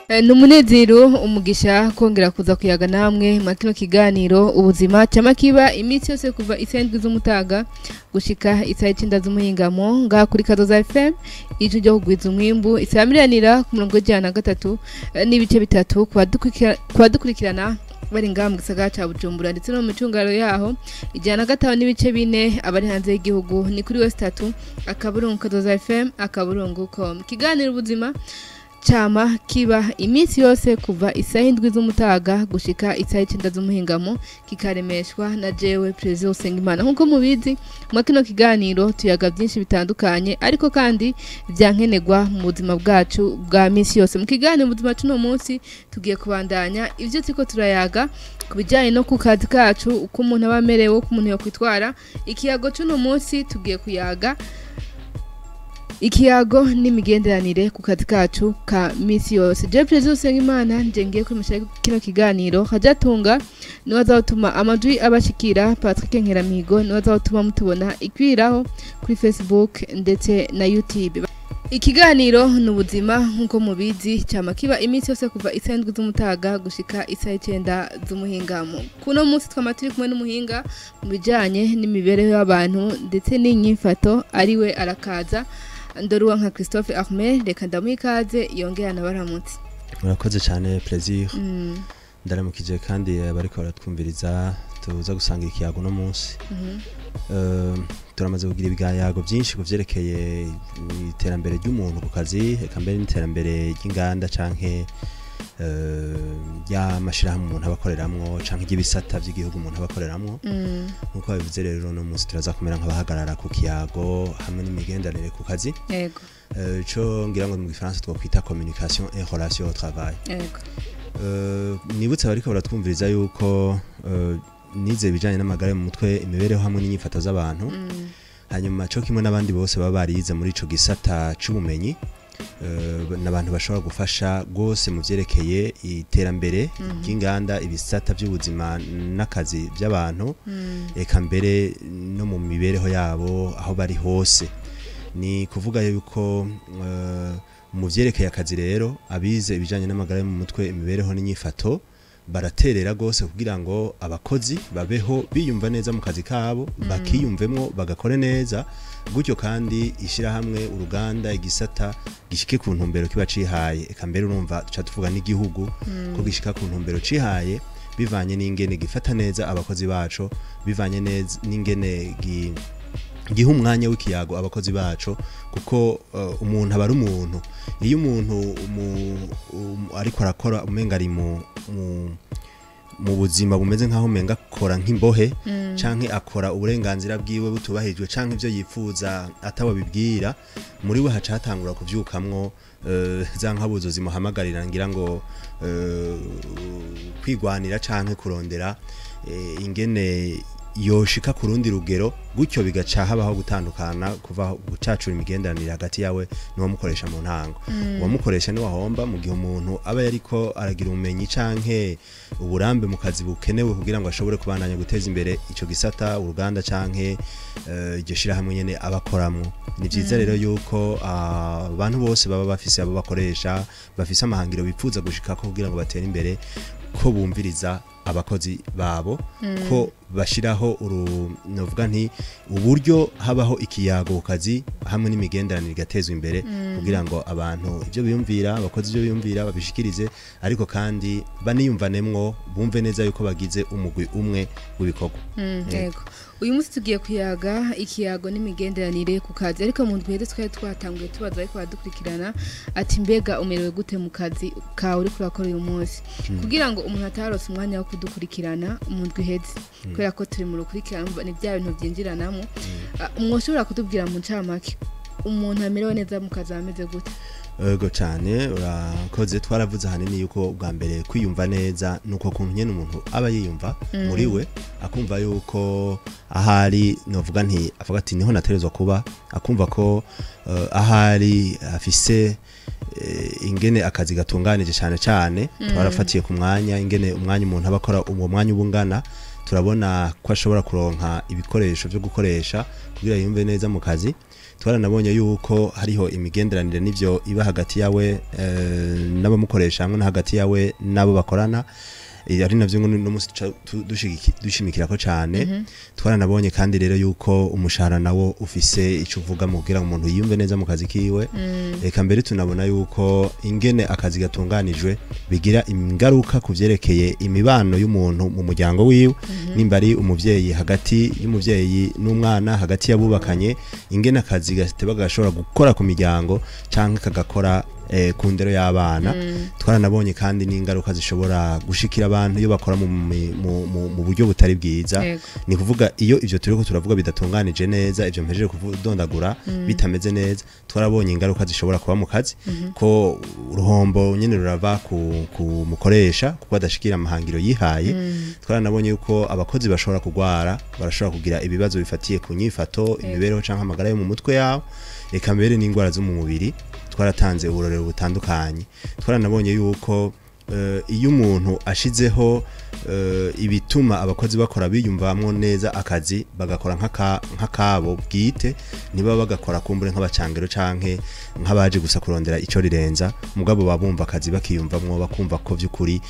Ni umunezero, umugisha kongera kuza kuyaga namwe mwa kino kiganiro Ubuzima, cama kiba iminsi yose kuva isaha 7 z'umutaga gushika isaha 9 z'umuhingamo, ngaha kuri Kazoza FM, ijwi ryo kugwiza umwimbu, isamiranira ku murongo 103 n'ibice 3 ku badukurikirana bari ngaha mu gisagara ca Bujumbura ndetse no mu micungararo yaho, 105.4 abari hanze y'igihugu ni kuri w3.kazozafm.com. Ikiganiro Ubuzima cama kiba iminsi yose kuva isaha 7 z'umutaga gushika isaha 9 z'umuhingamo, kikaremeshwa na jewe Plaisir Usengimana. Nkuko mubizi, mu kino kiganiro tuyaga byinshi bitandukanye, ariko kandi vyankenerwa mu buzima bwacu bwa minsi yose. Mu kiganiro Ubuzima cuno munsi tugiye kubandanya ivyo turiko turayaga ku bijanye no ku kazi kacu, uko umuntu aba amerewe, uko umuntu yokwitwara. Ikiyago cuno munsi tugiye kuyaga ikiyago n'imigenderanire ku kazi kacu ka misi yose. Je Plaisir Usengimana nje ngiye kuremesha kino kiganiro. Hajatunga niwe azawutuma amajwi abashikira, Patrick Nkeramihigo niwe azawutuma mutubona ikwiraho kuri Facebook ndetse na YouTube. Ikiganiro ni Ubuzima, nkuko mubizi, cama kiba iminsi yose kuva isaha 7 z'umutaga gushika isaha 9 z'umuhingamo. Kuno munsi twama turi kumwe n'umuhinga mu bijanye n'imibereho y'abantu ndetse n'inyifato, ariwe arakaza Ndoruwa nka Christophe Ahmed. Reka ndamuha ikaze yongera nabaramutse. Murakoze cyane, Plaisir. Ndaramukije kandi abariko baratwumviriza tuza gusanga ikiyago no munsi. Turamaze kugira ibiganiro byinshi ku vyerekeye iterambere ry'umuntu ku kazi, eka mbere n'iterambere ry'inganda canke y'amashirahamwe umuntu aba akoreramwo, canke ry'ibisata vy'igihugu umuntu aba akoreramwo. Nkuko babivuze rero, no munsi turaza kumera nk'abahagarara ku kiyago hamwe n'imigenderanire ku kazi. Ico ngira ngo mu gifaransa twokwita communication et relation au travail. Nibutse abariko baratwumviriza yuko nize ibijanye n'amagara yo mu mutwe, imibereho hamwe n'inyifato z'abantu. Hanyuma co kimwe n'abandi bose baba barize muri ico gisata c'ubumenyi, n'abantu bashobora gufasha rwose mu vyerekeye iterambere ry'inganda, ibisata by'ubuzima n'akazi by'abantu, eka mbere no mu mibereho yabo aho bari hose. Ni kuvuga yuko mu vyerekeye akazi rero, abize ibijanye n'amagara yo mu mutwe, imibereho n'inyifato baraterera rwose kugira ngo abakozi babeho biyumva neza mu kazi kabo, bakiyumvemwo, bagakore neza gutyo, kandi ishyirahamwe, uruganda, igisata gishike ku ntumbero kiba cihaye. Eka mbere urumva tuca tuvuga n'igihugu ko gishika ku ntumbero cihaye bivanye n'ingene gifata neza abakozi baco, bivanye neza n'ingene giha umwanya w'ikiyago abakozi bacu, kuko umuntu aba ari umuntu. Iyo umuntu ariko arakora umenga ari mu buzima bumeze nk'aho umenga akora nk'imbohe, canke akora uburenganzira bwiwe butubahirijwe, canke ivyo yifuza atawabibwira, muri we haca hatangura kuvyukamwo za nkabuzo zimuhamagarira ngira ngo kwigwanira canke kurondera ingene yoshika ku rundi rugero. Gutyo bigaca habaho gutandukana, kuva gucacura imigenderanire hagati yawe n'uwamukoresha mu ntango. Uwamukoresha ni wahomba mu gihe umuntu aba yariko aragira ubumenyi canke uburambe mu kazi bukenewe kugira ngo ashobore kubandanya guteza imbere ico gisata, uruganda canke iryo shirahamwe nyene abakoramwo. Ni vyiza rero yuko abantu bose baba bafise abo bakoresha, bafise amahangiro bipfuza gushikako kugira ngo batere imbere, ko bumviriza abakozi babo, ko bashiraho novuga nti uburyo habaho ikiyago ku kazi hamwe n'imigenderanire igatezwa imbere, kugira ngo abantu ivyo biyumvira, abakozi ivyo biyumvira babishikirize, ariko kandi baniyumvanemwo, bumve neza yuko bagize umugwi umwe w'ibikorwa. Yego. Uyu munsi tugiye kuyaga ikiyago n'imigenderanire ku kazi, ariko mu ndwi iheze twari twatanguye tubaza ariko badukurikirana ati: "Mbega umerewe gute mu kazi kawe uriko urakora uyu munsi?" Kugira ngo umuntu atarose umwanya wo kudukurikirana mu ndwi iheze, kubera ko turi mu rukurikirane, ni bya bintu byinjiranamo, mwoshobora kutubwira mu ncamake umuntu amerewe neza mu kazi ameze gute? Ego cyane, urakoze. Twaravuze ahanini yuko bwa mbere kwiyumva neza nuko kuntu nyene umuntu aba yiyumva muri we, akumva yuko ahari, novuga nti avuga ati: "Niho naterezwa kuba", akumva ko ahari afise ingene akazi gatunganije. Cyane cyane twarafatiye ku mwanya, ingene umwanya umuntu aba akora, uwo mwanya uba ungana. Turabona ko ashobora kuronka ibikoresho byo gukoresha kugira yumve neza mu kazi. Twaranabonye yuko hariho imigenderanire n'ivyo iba hagati yawe n'abamukoresha hamwe na hagati yawe n'abo bakorana, ari navyo ngo no musi dushimikirako cane. Twaranabonye kandi rero yuko umushahara nawo ufise ico uvuga mu kugira ngo umuntu yiyumve neza mu kazi kiwe. Eka mbere tunabona yuko ingene akazi gatunganijwe bigira ingaruka ku vyerekeye imibano y'umuntu mu muryango wiwe, nimba ari umuvyeyi, hagati y'umuvyeyi n'umwana, hagati y'abubakanye, ingene akazi gateba gashobora gukora ku miryango canke kagakora ku ndero y'abana. Twaranabonye kandi n'ingaruka zishobora gushikira abantu iyo bakora mu buryo butari bwiza. Ni kuvuga iyo ivyo turiko turavuga bidatunganije neza, ivyo mpejeje kudondagura bitameze neza, twarabonye ingaruka zishobora kuba mu kazi, ko uruhombo nyene rurava ku mukoresha kuko adashikira amahangiro yihaye. Twaranabonye yuko abakozi bashobora kugwara, barashobora kugira ibibazo bifatiye ku nyifato, imibereho canke amagara yo mu mutwe yabo, eka mbere n'ingwara zo mu mubiri. Twaratanze uburorero butandukanye. Twaranabonye yuko iyo umuntu ashizeho ibituma abakozi bakora biyumvamwo neza akazi, bagakora nk'akabo bwite, niba bagakora kumbure nk'abacangero canke nk'abaje gusa kurondera ico rirenza, mugabo babumva akazi bakiyumvamwo, bakumva ko vy'ukuri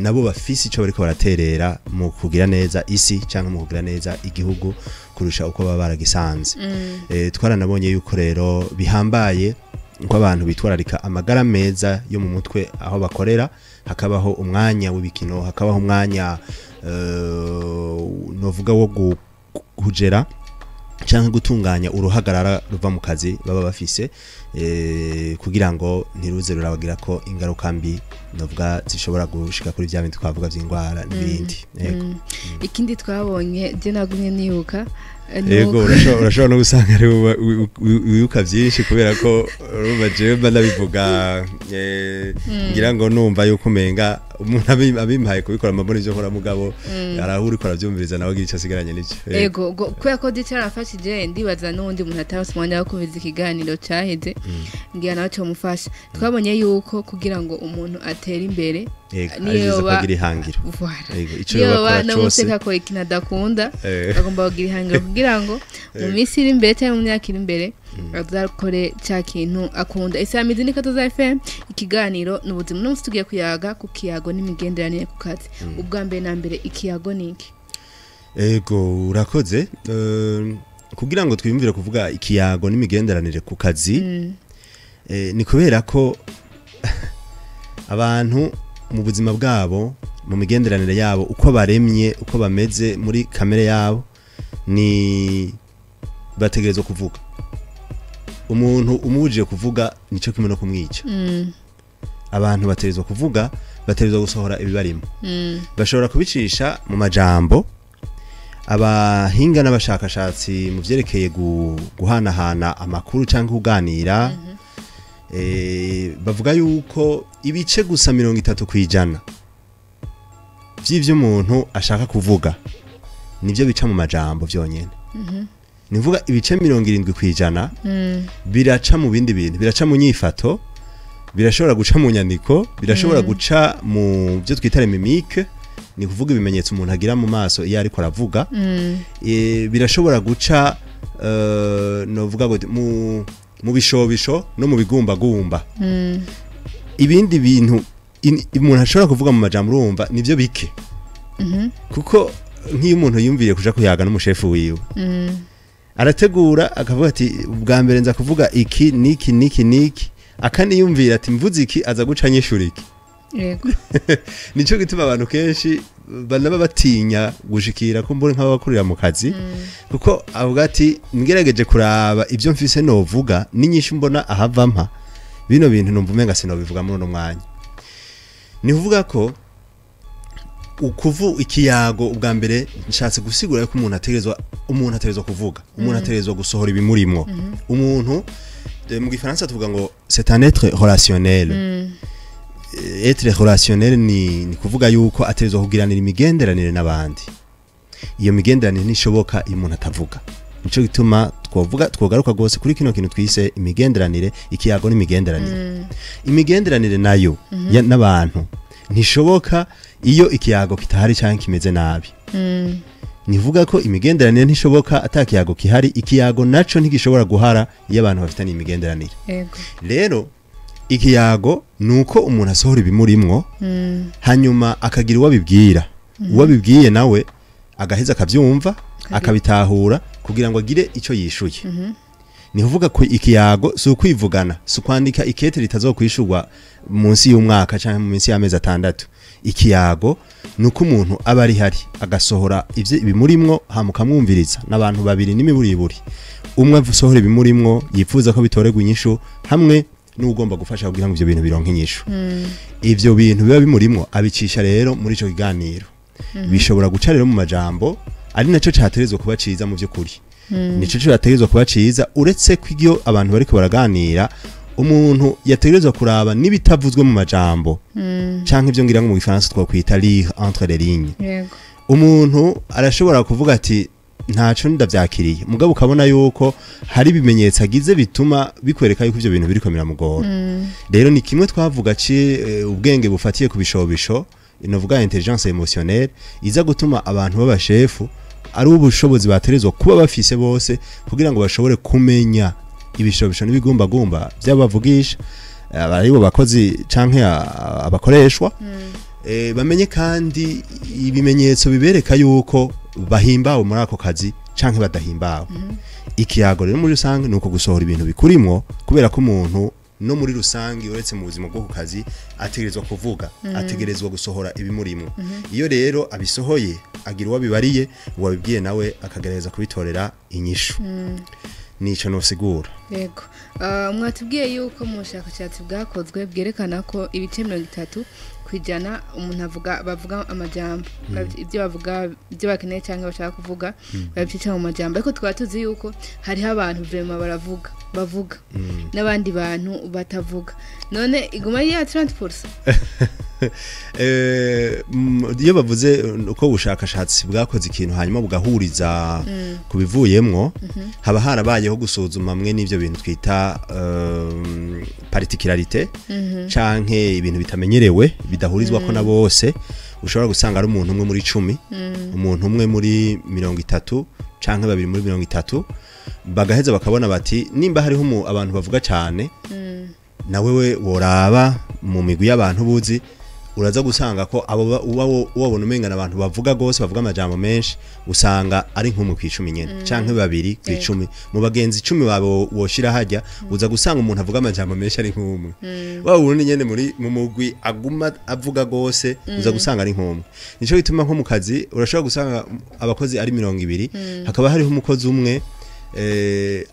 nabo bafise ico bariko baraterera mu kugira neza isi canke mu kugira neza igihugu kurusha uko baba baragisanze. Twaranabonye yuko rero bihambaye ko abantu bitwararika amagara meza yo mu mutwe aho bakorera, hakabaho umwanya w'ibikino, hakabaho umwanya novuga wo kujera canke gutunganya uruhagarara ruva mu kazi baba bafise, kugira ngo ntiruze rurabagira ko ingaruka mbi novuga zishobora gushika kuri vya bindi twavuga vy'ingwara n'ibindi. Yego. Ikindi twabonye, je nagumye nibuka Yego, urashobora no gusanga ari wibuka vyinshi, kubera ko urumva jewe mba ndabivuga, ngira ngo numva yuko umenga umuntu abimpaye kubikora mbona ivyo nkora, mugabo araho uriko aravyumviriza nawe agira ico asigaranye n'ivyo. Ego, kubera ko je carafashije, ndibaza n'uwundi muntu ataronse umwanya wo kumviriza ikiganiro caheze, ngira nawe comufasha. Twabonye yuko kugira ngo umuntu atere imbere, Yego, niyo ari vyiza ko agira ihangiro. Voilà. Yego, ico niyo yoba akora no cose. museka ko ikintu adakunda, agomba kugira ihangiro kugira ngo mu minsi iri imbere cyangwa mu myaka iri imbere azakore ca kintu akunda. Isamizi ni Katoza FM, ikiganiro ni ubuzima. Uno munsi tugiye kuyaga ku kiyago n'imigenderanire ku kazi. Ubwa mbere na mbere, ikiyago ni iki? Ego, urakoze. Kugira ngo twiyumvire kuvuga ikiyago n'imigenderanire ku kazi, ni kubera ko abantu mu buzima bwabo, mu migenderanire yabo, uko baremye, uko bameze muri kamere yabo, ni bategerezwa kuvuga. Umuntu umubujije kuvuga nico kimwe no kumwica. Abantu bategerezwa kuvuga, bategerezwa gusohora ibibarimo. Bashobora kubicisha mu majambo. Abahinga n'abashakashatsi mu vyerekeye guhanahana amakuru canke kuganira, bavuga yuko ibice gusa 30% vy'ivyo umuntu ashaka kuvuga nivyo bica mu majambo vyonyene. Nivuga ibice 70% biraca mu bindi bintu, biraca mu nyifato, birashobora guca mu nyandiko, birashobora guca mu byo twita mimique, ni kuvuga ibimenyetso umuntu agira mu maso iyo ariko aravuga. Birashobora guca novuga ngo mu bishobisho no mu bigumbagumba. Ibindi bintu umuntu ashobora kuvuga mu majambo, urumva nivyo bike, kuko nk'iyo umuntu yumviye kuja kuyaga n'umushefu wiwe, arategura akavuga ati ubwa mbere nza kuvuga iki niki niki niki, akaniyumvira ati mvuze iki aza guca nyishura iki. Nico gituma abantu kenshi banaba batinya gushikira ko mbone nk'abakorera mu kazi, kuko avuga ati ngerageje kuraba ibyo mfise novuga n'inyishu mbona ahava mpa bino bintu, numva umenga sinobivuga muri uno mwanya. Ni kuvuga ko ukuvu ikiyago, ubwa mbere nshatse gusigura ko umuntu ategerezwa kuvuga, umuntu ategerezwa gusohora ibimurimwo. Umuntu mu gifaransa tuvuga ngo c'est un être relationnel. Être relationnel ni kuvuga yuko ategerezwa kugiranira imigenderanire n'abandi. Iyo migenderanire ntishoboka iyo umuntu atavuga. Nico gituma twovuga, twogaruka rwose kuri kino kintu twise imigenderanire, ikiyago n'imigenderanire. Imigenderanire nayo n'abantu ntishoboka iyo ikiyago kitahari canke kimeze nabi. Nivuga ko imigenderanire ntishoboka atakiyago kihari, ikiyago naco ntigishobora guhara iyo abantu bafitanye imigenderanire. Rero ikiyago nuko umuntu asohora ibimurimwo, hanyuma akagira uwo abibwira, uwo abibwiye nawe agaheza akabyumva akabitahura kugira ngo agire ico yishuye. Ni kuvuga ko ikiyago si ukwivugana, si ukwandika ikete ritazokwishurwa munsi y'umwaka cyangwa mu minsi y'amezi 6. Ikiyago ni uko umuntu aba ari hari agasohora ivyo ibimurimwo, hama ukamwumviriza. N'abantu babiri n'imiburiburi, umwe asohora ibimurimwo yifuza ko bitorerwa inyishu, hamwe n'ugomba gufasha kugira ngo ivyo bintu bironke inyishu. Ivyo bintu biba bimurimwo abicisha rero muri ico kiganiro. Bishobora guca rero mu majambo, ari naco caterezwa kuba ciza mu vy'ukuri. Nico cyategerezwa kuba ciza, uretse ko iyo abantu bariko baraganira umuntu yategerezwa kuraba n'ibitavuzwe mu majambo, canke ivyo ngira ngo mu gifaransa twakwita lire entre les lignes. Umuntu arashobora kuvuga ati ntaco ndavyakiriye, mugabo ukabona yuko hari ibimenyetso agize bituma bikwereka yuko ivyo bintu biriko biramugora. Rero ni kimwe twavuga ci ubwenge bufatiye ku bishobisho, inovuga intelligence émotionnelle, iza gutuma abantu b'abashefu ari ubushobozi baterezwa kuba bafise bose kugira ngo bashobore kumenya ibishobisho n'ibigumbagumba by'abavugisha aribo bakozi canke abakoreshwa. Bamenye kandi ibimenyetso bibereka yuko bahimbawe muri ako kazi canke badahimbawe. Ikiyago rero muri rusange ni uko gusohora ibintu bikurimwo, kubera ko umuntu no muri rusange, uretse mu buzima bwo ku kazi, ategerezwa kuvuga, ategerezwa gusohora ibimurimwo. Iyo rero abisohoye agira uwo abibariye, uwabibwiye nawe akagerageza kubitorera inyishu. Nico nosigura. Yego. Mwatubwiye yuko mu bushakashatsi bwakozwe bwerekana ko ibice 30% umuntu avuga, bavuga amajambo, ibyo bavuga, ibyo bakeneye cyangwa bashaka kuvuga babicisha mu majambo, ariko tukaba tuzi yuko hariho abantu vraiment baravuga bavuga n'abandi bantu batavuga. None iguma ari ya 30%? Iyo bavuze uko ubushakashatsi bwakoze ikintu hanyuma bugahuriza ku bivuyemwo, haba harabayeho gusuzuma mwe n'ivyo bintu twita particularité canke ibintu bitamenyerewe bidahurizwako na bose. Ushobora gusanga ari umuntu umwe muri 10, umuntu umwe muri 30 canke babiri muri 30, bagaheza bakabona bati nimba hariho abantu bavuga cane, na wewe woraba mu migwi y'abantu buzi, uraza gusanga ko abo uba ubabona umengana abantu bavuga gose, bavuga amajambo menshi, usanga ari nk'umwe kw'icumi nyene canke babiri kw'icumi. Mu bagenzi 10 babo woshira hajya, uza gusanga umuntu avuga amajambo menshi ari nk'umwe. Wa wundi nyene muri mu mugwi aguma avuga gose, uza gusanga ari nk'umwe. Nico gituma nko mu kazi urashobora gusanga abakozi ari 20, hakaba hariho umukozi umwe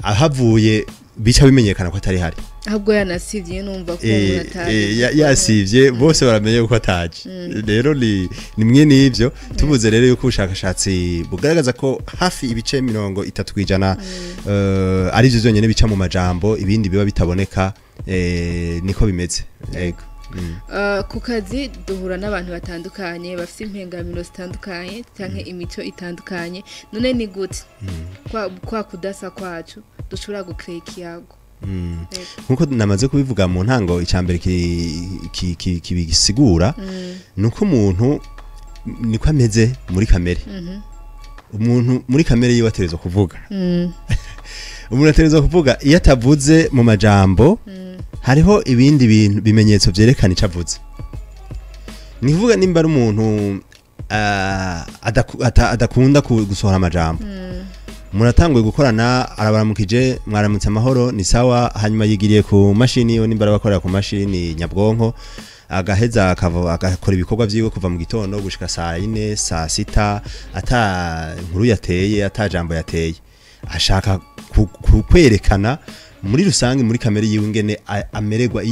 ahavuye bica bimenyekana ko atari hari. Ahubwo yanasivye, numva ko umuntu ataje. Yasivye bose baramenye ko ataje. Rero ni mwe n'ivyo tuvuze rero yuko ubushakashatsi bugaragaza ko hafi ibice 30% ari byo byonyene bica mu majambo, ibindi biba bitaboneka. Niko bimeze, yego. Ku kazi duhura n'abantu batandukanye bafite impengamiro zitandukanye canke imico itandukanye. None ni gute kwa kudasa kwacu dushobora gucréa ikiyago? Yego. Nkuko namaze kubivuga mu ntango, icambere kibisigura nuko umuntu niko ameze muri kamere. Umuntu muri kamere yiwe ategerezwa kuvuga. Umuntu ategerezwa kuvuga. Iyo atavuze mu majambo, hariho ibindi bintu bimenyetso vyerekana ico avuze. Ni kuvuga nimba ari umuntu adakunda gusohora amajambo, muratanguye gukorana, arabaramukije, mwaramutse amahoro, ni sawa, hanyuma yigiriye ku mashini yiwe, nimba arabakorera ku mashini nyabwonko, agaheza agakora ibikorwa vyiwe kuva mu gitondo gushika saa 4, saa 6, ata nkuru yateye, ata jambo yateye. Ashaka kwerekana muri rusange muri kamere yiwe ingene amererwa,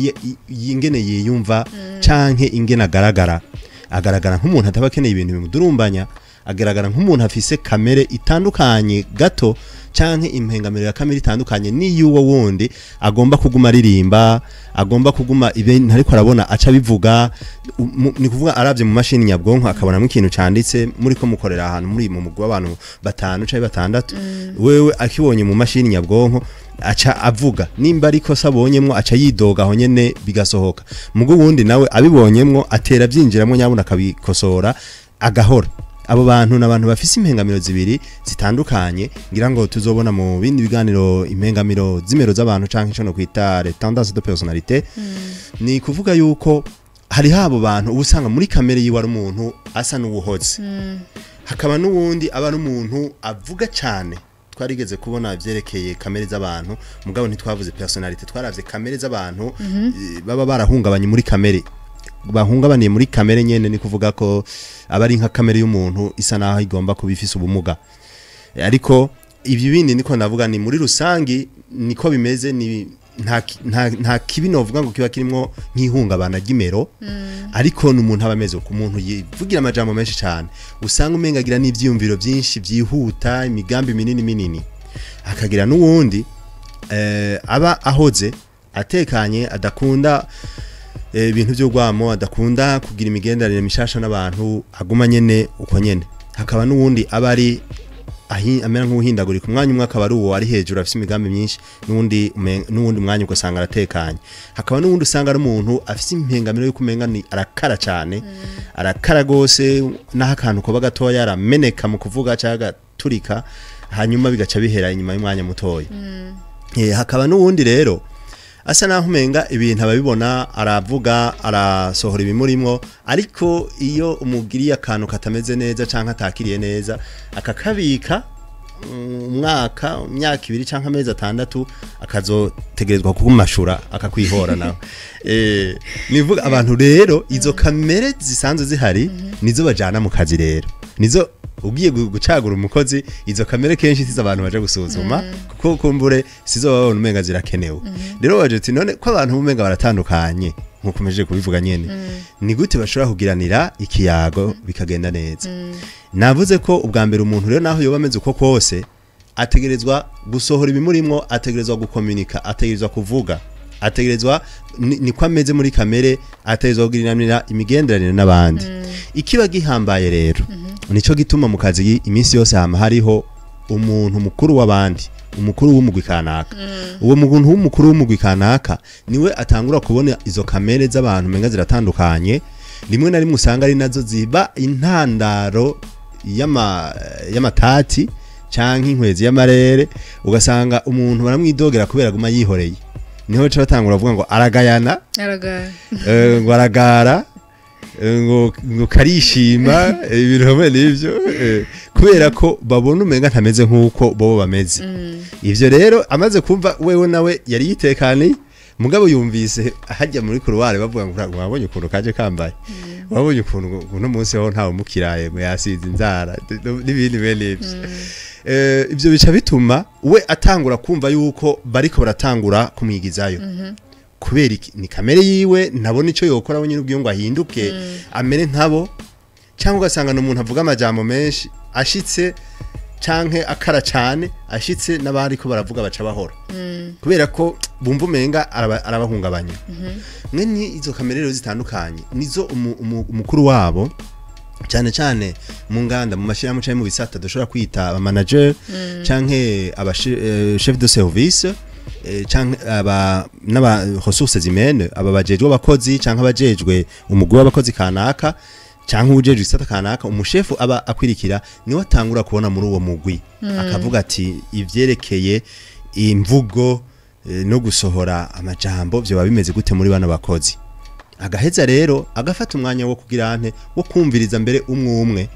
ingene yiyumva canke ingene agaragara. Agaragara nk'umuntu ataba akeneye ibintu bimudurumbanya, agaragara nk'umuntu afise kamere itandukanye gato canke impengamiro ya kamere itandukanye n'iy'uwo wundi agomba kuguma aririmba, agomba kuguma ibintu ariko arabona aca bivuga. Ni kuvuga aravye mu mashini nyabwonko akabonamo ikintu canditse, muri ko mukorera ahantu muri mu mugwi w'abantu batanu canke batandatu, wewe akibonye mu mashini nyabwonko aca avuga. Nimba ariko sabonyemwo aca yidoga aho nyene bigasohoka. Mugo wundi nawe abibonyemwo atera byinjiramo nyabona akabikosora agahora. Abo bantu n'abantu bafise impengamiro zibiri zitandukanye, ngira ngo tuzobona mu bindi biganiro impengamiro z'imero z'abantu canke ico no kwita les tendances de personnalité. Ni kuvuga yuko hari habo bantu uba usanga muri kamere yiwe ari umuntu asa n'uwuhoze, hakaba n'uwundi aba ari umuntu avuga cyane. Twarigeze kubona ivyerekeye kamere z'abantu, mugabo ntitwavuze personnalité, twaravye kamere z'abantu baba barahungabanye muri kamere, bahungabaniye muri kamere nyene. Ni kuvuga ko aba ari nka kamere y'umuntu isa naho igomba kuba ifise ubumuga. Ariko ibi bindi niko navuga ni muri rusangi niko bimeze, ni nta kibi novuga ngo kiba kirimwo nk'ihungabana ry'imero, ariko ni umuntu aba ameze uko, umuntu yivugira amajambo menshi cyane, usanga umenga agira n'ivyiyumviro byinshi byihuta, imigambi minini minini. Akagira n'uwundi aba ahoze, atekanye, adakunda ibintu by'urwamo, adakunda kugira imigenderanire mishasha n'abantu, aguma nyene uko nyene. Hakaba n'uwundi aba ari amera nk'uhindagurika, umwanya umwe akaba ari uwo ari hejuru afise imigambi myinshi, n'uwundi mwanya ugasanga aratekanye. Hakaba n'uwundi usanga ari umuntu afise impengamiro yo kumenga ni arakara cyane, arakara gose, naho akantu koba gatoya arameneka mu kuvuga cyangwa agaturika, hanyuma bigaca bihera inyuma y'umwanya mutoya. Hakaba n'uwundi rero asa naho umenga ibintu ababibona, aravuga, arasohora ibimurimwo, ariko iyo umugiriye akantu katameze neza canke atakiriye neza, akakabika umwaka, imyaka 2 canke amezi 6, akazotegerezwa kukumashura akakwihora nawe. Nivuga abantu rero izo kamere zisanzwe zihari nizo bajana mu kazi rero, nizo ugiye gucagura umukozi, izo kamere kenshi sizo abantu baje gusuzuma, kuko kumbure sizo babona umenga zirakenewe. Rero baje ati none ko abantu umenga baratandukanye nkuko umejeje kubivuga nyene, ni gute bashobora kugiranira ikiyago bikagenda neza? Navuze ko ubwa mbere umuntu rero naho yoba ameze uko kose ategerezwa gusohora ibimurimwo, ategerezwa gukomunika, ategerezwa kuvuga, ategerezwa niko ameze muri kamere, ategerezwa kugiranira imigenderanire n'abandi. Ikiba gihambaye rero, nico gituma mu kazi iminsi yose hama hariho umuntu mukuru w'abandi, umukuru w'umugwi kanaka. Uwo muntu w'umukuru w'umugwi kanaka niwe atangura kubona izo kamere z'abantu menga ziratandukanye, rimwe na rimwe usanga ari nazo ziba intandaro y'amatati canke inkwezi y'amarere, ugasanga umuntu baramwidogera kubera guma yihoreye. Niho baca batangura bavuga ngo aragayana, aragara, ngo aragara, ngo karishima, ibintu hamwe n'ivyo, kubera ko babona umenga ntameze nk'uko bobo bameze. Ivyo rero amaze kumva wewe nawe yari yitekaniye, mugabo yumvise hajya muri couloir bavuga ngo wabonye ukuntu kaje kambaye, wabonye ukuntu uno munsi ho ntawe mukiraye yasize inzara n'ibindi bene ivyo. Ivyo bica bituma we atangura kumva yuko bariko baratangura kumwigizayo. Kubera ni kamere yiwe, ntabona ico yokora we nyine ubwiyo ngo ahinduke amere nkabo, cyangwa ugasanga n'umuntu avuga amajambo menshi ashitse canke akara cane ashitse n'abari ko baravuga baca bahora, kubera ko bumva umenga arabahungabanya. Mwene izo kamere rero zitandukanye nizo umukuru wabo cyane cyane mu nganda, mu mashyirahamwe canke mu bisata dushobora kwita aba manager canke aba chef de service, canke aba n'aba ressources humaines, aba bajejwe abakozi canke abajejwe umugwi w'abakozi kanaka canke ujejwe isata kanaka, umushefu aba akwirikira niwe atangura kubona muri uwo mugwi, akavuga ati ivyerekeye imvugo no gusohora amajambo byo bimeze gute muri bano bakozi. Agaheza rero agafata umwanya wo kugira ante wo kumviriza mbere umwe umwe,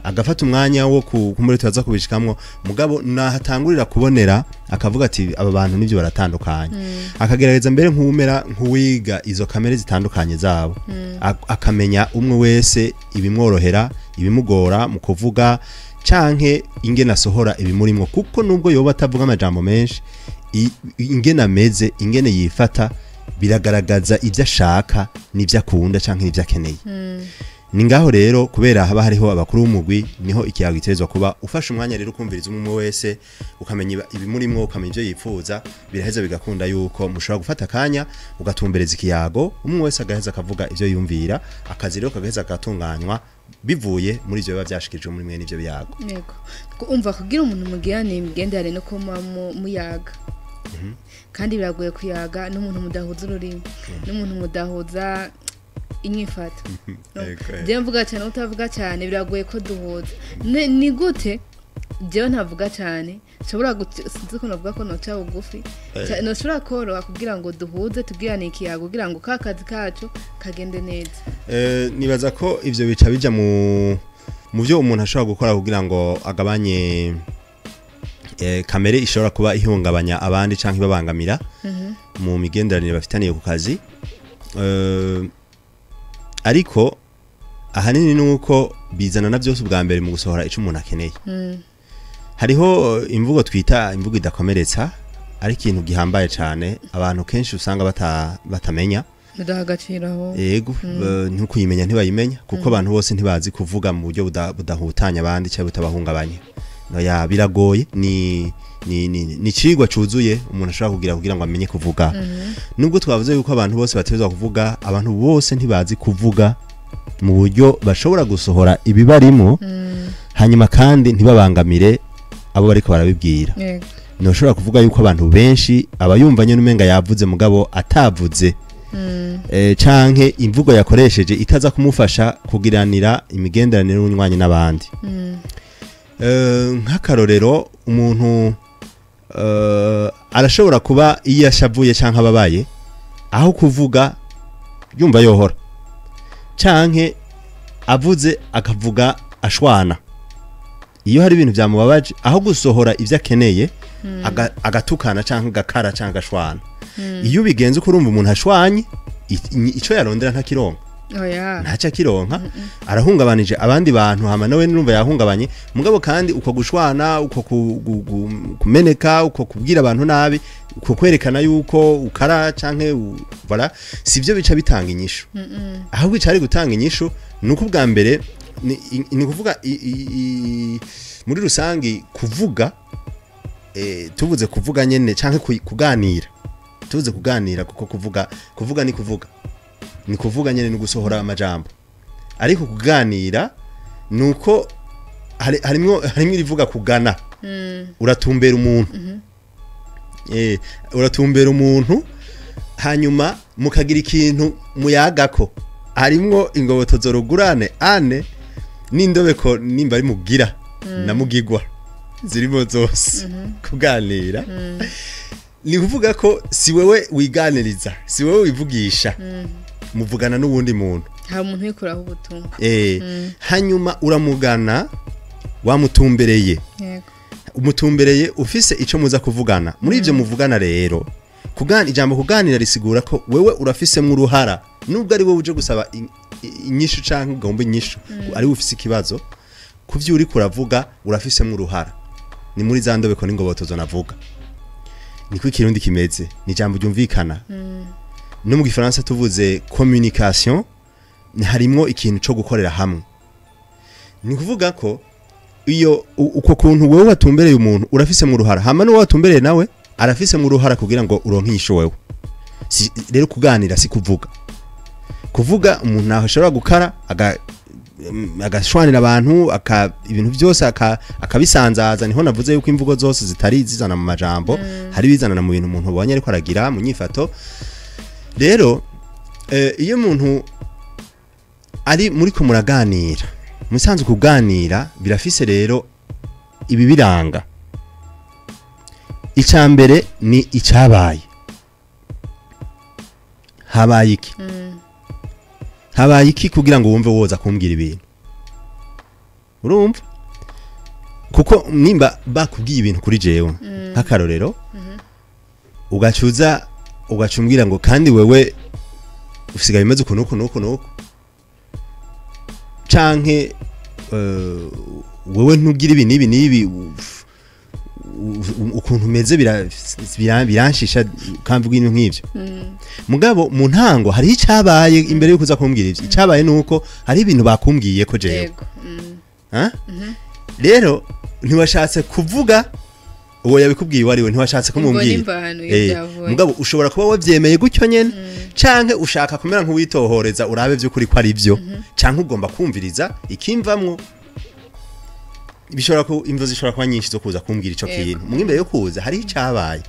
agafata umwanya wo kumure tuza kubishikamwo, mugabo nahatangurira kubonera akavuga ati aba bantu nivyo baratandukanye. Akagerageza mbere nk'umera nk'uwiga izo kamere zitandukanye zabo, akamenya umwe wese ibimworohera, ibimugora mu kuvuga canke ingene asohora ibimurimwo, kuko nubwo yoba atavuga amajambo menshi, ingene ameze, ingene yifata biragaragaza ibyo ashaka n'ibyo akunda canke n'ibyo akeneye. Ni ngaho rero kubera haba hariho abakuru b'umugwi niho ikiyago giterezwa kuba. Ufashe umwanya rero ukumviriza umwe wese, ukamenya ibimurimwo, ukamenya ibyo yifuza, biraheza bigakunda yuko mushobora gufata akanya ugatumbereza ikiyago, umwe wese agaheza akavuga ivyo yumvira, akazi rero kagaheza kagatunganywa bivuye muri ivyo biba vyashikirijwe muri mwene ivyo biyago. Yego, umva kugira umuntu mugirane imigenderanire no kuma muyaga, kandi biragoye kuyaga n'umuntu mudahuza ururimi, n'umuntu mudahuza Inyifato. Jewe mvuga cyane, utavuga cyane, biragoye ko duhuza. Ni gute jewe ntavuga cyane nshobora, sinzi ko navuga ko noca bugufi, nshobora koroha kugira ngo duhuze, tubwirane ikiyago, kugira ngo ka kazi kacu kagende neza? Nibaza ko ivyo bica bija mu byo umuntu ashobora gukora kugira ngo agabanye kamere ishobora kuba ihungabanya abandi canke ibabangamira mu migenderanire bafitaniye ku kazi. Ariko ahanini nuko bizana na byose ubwa mbere mu gusohora ico umuntu akeneye. Hariho imvugo twita imvugo idakomeretsa, ari ikintu gihambaye cane abantu kenshi usanga batamenya. Bidaha agaciro aho. Yego, ntukuyimenya, ntibayimenya, kuko abantu bose ntibazi kuvuga mu buryo budahutanya abandi cyangwa butabahungabanya. Oya, biragoye, ni cigwa cuzuye umuntu ashobora kugira kugira ngo amenye kuvuga. Nubwo twavuze yuko abantu bose bategerezwa kuvuga, abantu bose ntibazi kuvuga mu buryo bashobora gusohora ibibarimo, hanyuma kandi ntibabangamire abo bariko barabibwira. Ntushobora kuvuga yuko abantu benshi abayumva nyene umenga yavuze mugabo atavuze, canke imvugo yakoresheje itaza kumufasha kugiranira imigenderanire n'unywanyi n'abandi. Nk'akarorero, umuntu arashobora kuba iyo yashavuye canke ababaye, aho kuvuga yumva yohora, canke avuze akavuga ashwana. Iyo hari ibintu byamubabaje, aho gusohora ivyo akeneye, agatukana canke agakara canke agashwana. Iyo ubigenze uko, urumva umuntu ashwanye, ico yarondera ntakironka. Oya. Ntacyo akironka, arahungabanije abandi bantu, hama nawe nurumva yahungabanye. Mugabo kandi uko gushwana, uko kumeneka, uko kubwira abantu nabi, uko kwerekana yuko ukara canke voilà, sivyo bica bitanga inyishu. Ahubwo icari gutanga inyishu nuko ubwa mbere ni kuvuga muri rusangi kuvuga, tuvuze kuvuga nyene canke kuganira, tuvuze kuganira, kuko kuvuga ni kuvuga nyene, ni gusohora amajambo. Ariko kuganira nuko harimwo irivuga kugana. Uratumbera umuntu, uratumbera umuntu, hanyuma mukagira ikintu muyagako. Harimwo ingoboto zorugurane ane n'indobeko, nimba ari mugira na mugigwa, zirimo zose. Kuganira ni kuvuga ko si wewe wiganiriza, si wewe wivugisha, muvugana n'uwundi muntu. Hari umuntu wikuraho ubutumwa. Hanyuma uramugana wamutumbereye, umutumbereye ufise ico muza kuvugana. Muri ivyo muvugana rero, ijambo kuganira risigura ko wewe urafisemwo uruhara, nubwo ari wowe uje gusaba inyishu canke ugomba inyishu, ari ufise ikibazo, ku vyo uriko uravuga urafisemwo uruhara. Ni muri za ndobeko n'ingobotozo navuga. Niko ikirundi kimeze, ni ijambo ryumvikana. No mu gifaransa tuvuze communication, harimwo ikintu co gukorera hamwe. Ni kuvuga ko iyo uko kuntu wewe watumbereye umuntu urafise mu ruhara, hama n'uwo watumbereye nawe arafise mu ruhara kugira ngo uronke inyishu wewe. Si, rero kuganira si kuvuga. Kuvuga umuntu naho ashobora gukara agashwanira abantu, ibintu byose akabisanzaza. Niho navuze yuko imvugo zose zitari zizana mu majambo, hari bizanana mu bintu umuntu ubonye ariko aragira mu nyifato. Rero iyo umuntu ari muri ko muraganira, musanzwe kuganira birafise rero ibi biranga. Icya mbere ni icyabaye. Habaye iki? Habaye iki kugira ngo wumve woza kumbwira ibintu? Urumva, kuko nimba bakubwiye ibintu kuri jewe, nk'akarorero, ugacuza ugacumbwira ngo kandi wewe usigaye bimeze uku nuku nuku nuku, canke wewe ntugira ibi n'ibi n'ibi, ukuntu umeze biranshisha, kamvuga ibintu nk'ivyo. Mugabo mu ntango hariho icabaye imbere yo kuza kumbwira ivyo. Icabaye nuko hari ibintu bakumbwiye ko jewe. Ha? Rero ntiwashatse kuvuga uwo yabikubwiye uwo ari we, ntiwashatse Imvo kumubwira. n'imvano iyo byavuye. Mugabo ushobora kuba wavyemeye gutyo nyene, canke ushaka kumera nk'uwitohoreza urabe vy'ukuri ko ari byo, canke ugomba kumviriza ikimvamwo. Bishobora ku imvo zishobora kuba nyinshi zo kuza kumbwira ico kintu. Mu imbere yo kuza hariho icabaye.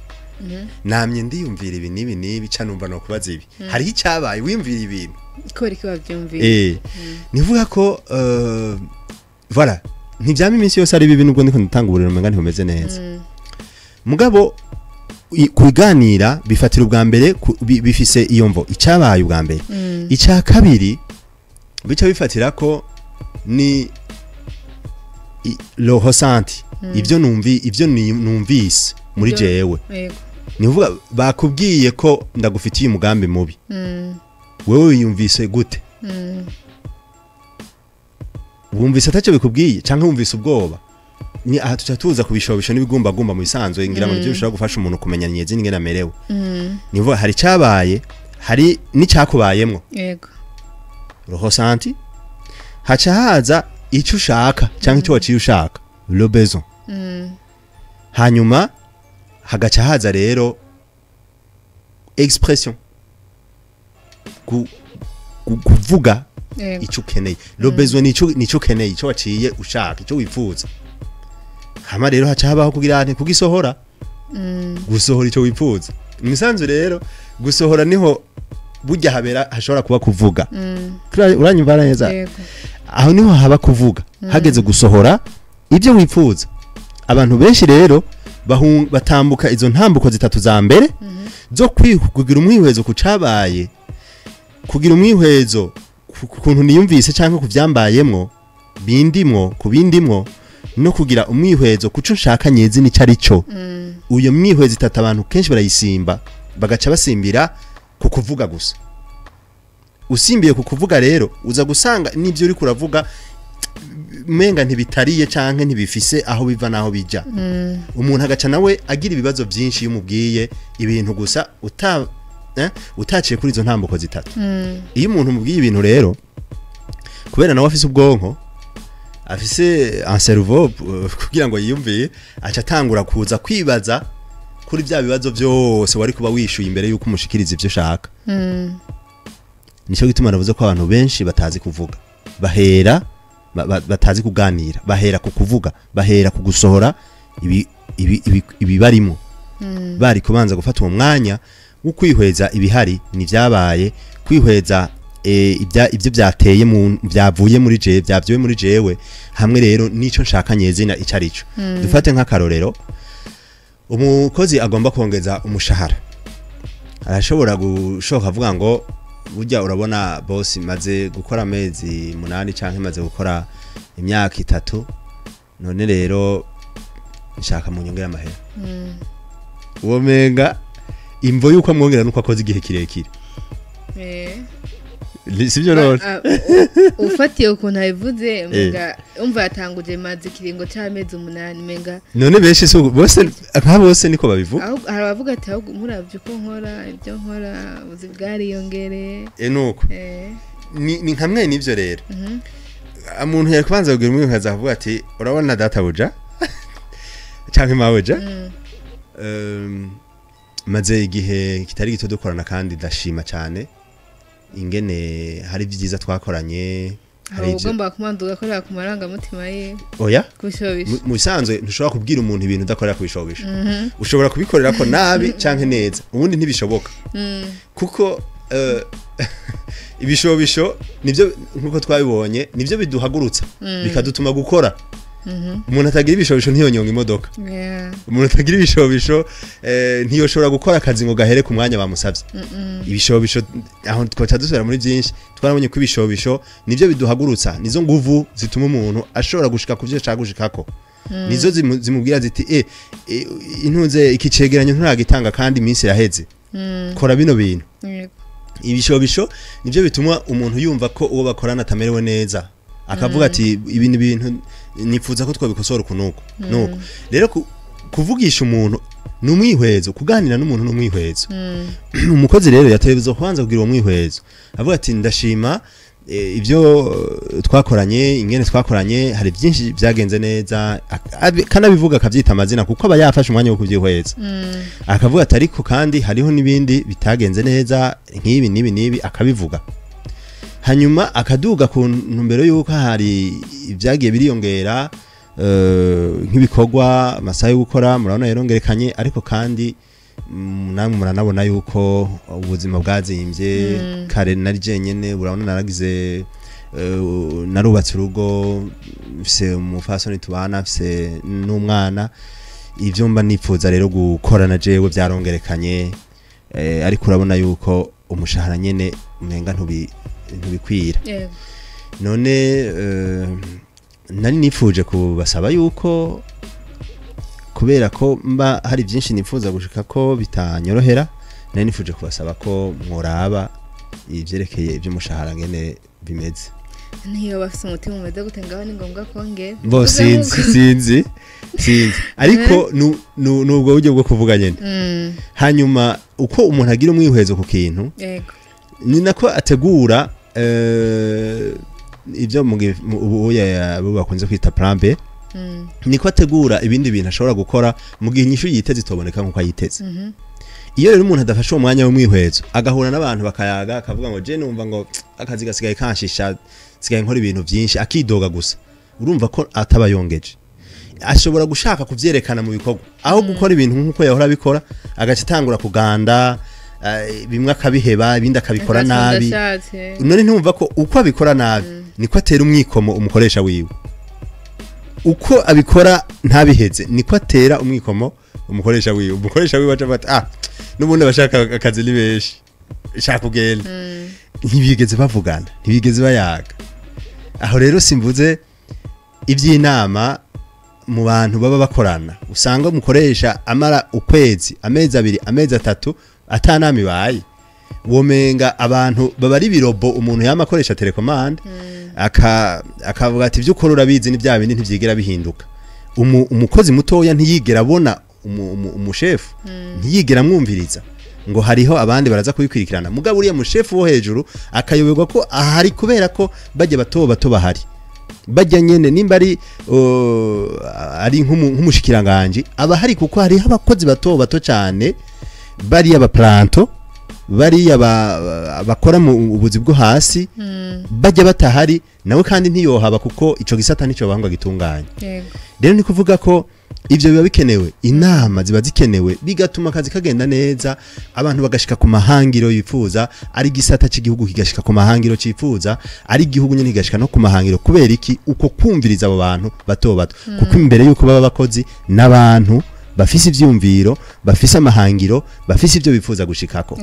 Namye ndiyumvira ibi n'ibi n'ibi, ca numva no kubaza ibi. Hariho icyabaye, wiyumvira ibintu. Kubera iki wavyumviye? Nivuga ko voilà, ntivyama iminsi yose ari bibi, nubwo ndiko ndatanga uburiro umenga ntibumeze neza. Mugabo kuganira bifatira ubwa mbere bifise iyo mvo, icyabaye ubwa mbere. Icya kabiri bica bifatira ko ni le ressenti, ivyo numvi, ivyo numvise muri jewe. Ni ukuvuga bakubwiye ko ndagufitiye umugambi mubi, wewe wiyumvise gute? Wumvise atacyo bikubwiye canke wumvise ubwoba? Ni aha tuca tuza kubishobisho n'ibigumbagumba. Mu bisanzwe ngira ngo nivyo bishobora gufasha umuntu kumenya nyezi n'ingene amerewe. Ni ukuvuga hari icyabaye, hari n'icyakubayemwo, ressenti, haca haza icyo ushaka cyangwa icyo waciye ushaka, le besoin. Hanyuma hagaca haza rero expression, kuvuga icyo ukeneye. Le besoin nico ukeneye, icyo waciye ushaka, icyo wifuza. Hama rero haca habaho kugira nte? Kugisohora. Gusohora icyo wifuza. Imisanzu rero gusohora niho burya habera hashobora kuba kuvuga. Uranyumva neza? Yego. Aho niho haba kuvuga, hageze gusohora ibyo wifuza. Abantu benshi rero batambuka izo ntambuko zitatu za mbere zo kugira umwihwezo ku cabaye, kugira umwihwezo ku kuntu niyumvise cyangwa ku vyambayemwo bindimwo, ku bindimwo, no kugira umwihwezo kuco nshaka nyezi nico ari cyo. Uyo mwihwezo itatu abantu kenshi barayisimba, bagaca basimbira ku kuvuga gusa. Usimbiye ku kuvuga rero, uza gusanga n'ibyo uri kuravuga menga ntibitariye canke ntibifise aho biva naho bija. Umuntu agaca nawe agira ibibazo byinshi iyo umubwiye ibintu gusa utaciye kuri izo ntambuko zitatu. Iyo umuntu umubwiye ibintu rero, kubera nawe afise ubwonko, afise un cerveau kugira ngo yiyumviye, aca atangura kuza kwibaza kuri bya bibazo byose wari kuba wishuye imbere yuko umushikiriza ivyo ushaka. Nico gituma navuze ko abantu benshi batazi kuvuga, bahera batazi kuganira, bahera ku kuvuga, bahera ku gusohora ibibarimo. Bari kubanza gufata uwo mwanya wo kwihweza ibihari n'ivyabaye, kwihweza ibyo byateye mu byavuye muri jewe, byavyowe muri jewe, hamwe rero nico nshaka nyezina ico arico. Dufate nk'akarorero, umukozi agomba kongeza umushahara arashobora gushoka avuga ngo burya urabona boss, maze gukora amezi 8 canke maze gukora imyaka 3, none rero nshaka mu nyongera amahera. Uwo menga imvo yuko amwongera nuko akoze igihe kirekire. Sivyo none? Ufatiye ukuntu abivuze, menga umva yatanguje maze ikiringo c'amezi 8, menga None benshi si bose, nka bose niko babivuga. Hari abavuga ati ahubwo muravye uko nkora, ibyo nkora, ubuzi bwariyongereye. Nuko ni nka mwene ivyo rero. Umuntu yari kubanza kugira umwihwezo avuga ati urabona databuja canke mabuja, maze igihe kitari gito dukorana kandi ndashima cyane ingene hari ibyiza twakoranye, hari aho ugomba kumanza ugakorera ku marangamutima ye? Oya. Kubishobisha. Mu bisanzwe ntushobora kubwira umuntu ibintu udakorera kubishobisha. Ushobora kubikorera ko nabi canke neza, ubundi ntibishoboka, kuko ibishobisho nivyo, nkuko twabibonye, nivyo biduhagurutsa, bikadutuma gukora. Umuntu atagira ibishobisho ntiyonyonga imodoka. Umuntu atagira ibishobisho ntiyoshobora gukora akazi ngo gahere ku mwanya bamusavye. Ibishobisho, aho twaca dusubira muri byinshi, twarabonye ko ibishobisho nivyo biduhagurutsa, nizo nguvu zituma umuntu ashobora gushika ku vyo ashaka gushikako, nizo zimubwira ziti intuze iki cegeranyo nturagitanga kandi iminsi iraheze, kora bino bintu. Ibishobisho nivyo bituma umuntu yumva ko uwo bakorana atamerewe neza, akavuga ati ibintu bintu nifuza ko twabikosora uku nuko nuko. Rero kuvugisha umuntu ni umwihwezo, kuganira n'umuntu ni umwihwezo. Umukozi rero yategerezwa kubanza kugira uwo mwihwezo, avuga ati ndashima ibyo twakoranye, ingene twakoranye, hari byinshi byagenze neza, kanabivuga akabyita amazina, kuko aba yafashe umwanya wo kubyihweza. Akavuga ati ariko kandi hariho n'ibindi bitagenze neza nk'ibi n'ibi n'ibi, akabivuga. Hanyuma akaduga ku ntumbero y'uko hari ibyagiye biriyongera, nk'ibikorwa, amasaha yo gukora murabona yarongerekanye, ariko kandi Namwe muranabona yuko ubuzima bwazimbye. Kare nari jenyene, urabona naragize, narubatse urugo, mfise umufasoni tubana, mfise n'umwana. Ivyo mba nipfuza rero gukora na jewe byarongerekanye, ariko urabona yuko umushahara nyene umenga ntubikwira. None nari nifuje kubasaba yuko, kubera ko mba hari byinshi nifuza gushika ko bitanyorohera, nari nifuje kubasaba ko mworaba ivyerekeye iby'umushahara ngene bimeze. Niyo bafise umutima umeze gute ngaho ni ngombwa kongera? Bo sinzi, ariko nubwo buryo bwo kuvuga nyene. Hanyuma uko umuntu agira umwihwezo ku kintu, ni nako ategura ibyo ubu abo bakunze kwita plan B. Niko ategura ibindi bintu ashobora gukora mu gihe inyishu yiteze itoboneka nkuko ayiteze. Iyo rero umuntu adafashe uwo mwanya w'umwihwezo, agahura n'abantu bakayaga, akavuga ngo je numva ngo akazi gasigaye kanshisha, sigaye nkora ibintu byinshi, akidoga gusa, urumva ko ataba yongeje. Ashobora gushaka kuvyerekana mu bikorwa, aho gukora ibintu nkuko yahora abikora, agaca atangura kuganda, bimwe akabiheba, ibindi akabikora nabi. Ndashatse. None ntumva ko uko abikora nabi niko atera umwikomo umukoresha wiwe? Uko abikora ntabiheze niko atera umwikomo umukoresha wiwe. Umukoresha wiwe aca avuga ati: "Ah, n'ubundi abashaka akazi ni benshi, shaka kugenda." Ntibigeze bavugana, ntibigeze bayaga. Aho rero simvuze iby'inama mu bantu baba bakorana, usanga umukoresha amara ukwezi, amezi 2, amezi 3 atanama ibaye, womenga abantu baba ari birobo. Umuntu yama akoresha télécommande, akavuga ati: "Ibyo ukora urabizi, ni bya bindi ntibyigera bihinduka." Umukozi mutoya ntiyigera abona umushefu, ntiyigera amwumviriza ngo hariho abandi baraza kubikurikirana. Mugabo uriya mushefu wo hejuru akayoberwa ko ahari kubera ko bajya bato bato bahari, bajya nyene nimba ari ari nk'umushikiranganje aba hari kuko hariho abakozi bato bato cyane, bariya ba planton, bariya bakora mu ubuzi bwo hasi. Bajya batahari nawe kandi ntiyohaba, kuko ico gisata nico bangwa gitunganye. Rero ni kuvuga ko ivyo biba bikenewe, inama ziba zikenewe, bigatuma akazi kagenda neza, abantu bagashika ku mahangiro yifuza, ari gisata cy'igihugu kigashika ku mahangiro cifuza, ari igihugu nyene kigashika no ku mahangiro. Kubera iki? Uko kumviriza abo bantu bato bato, kuko imbere yuko baba abakozi n'abantu bafise ivyumviro, bafise amahangiro, bafise ivyo bifuza gushikako.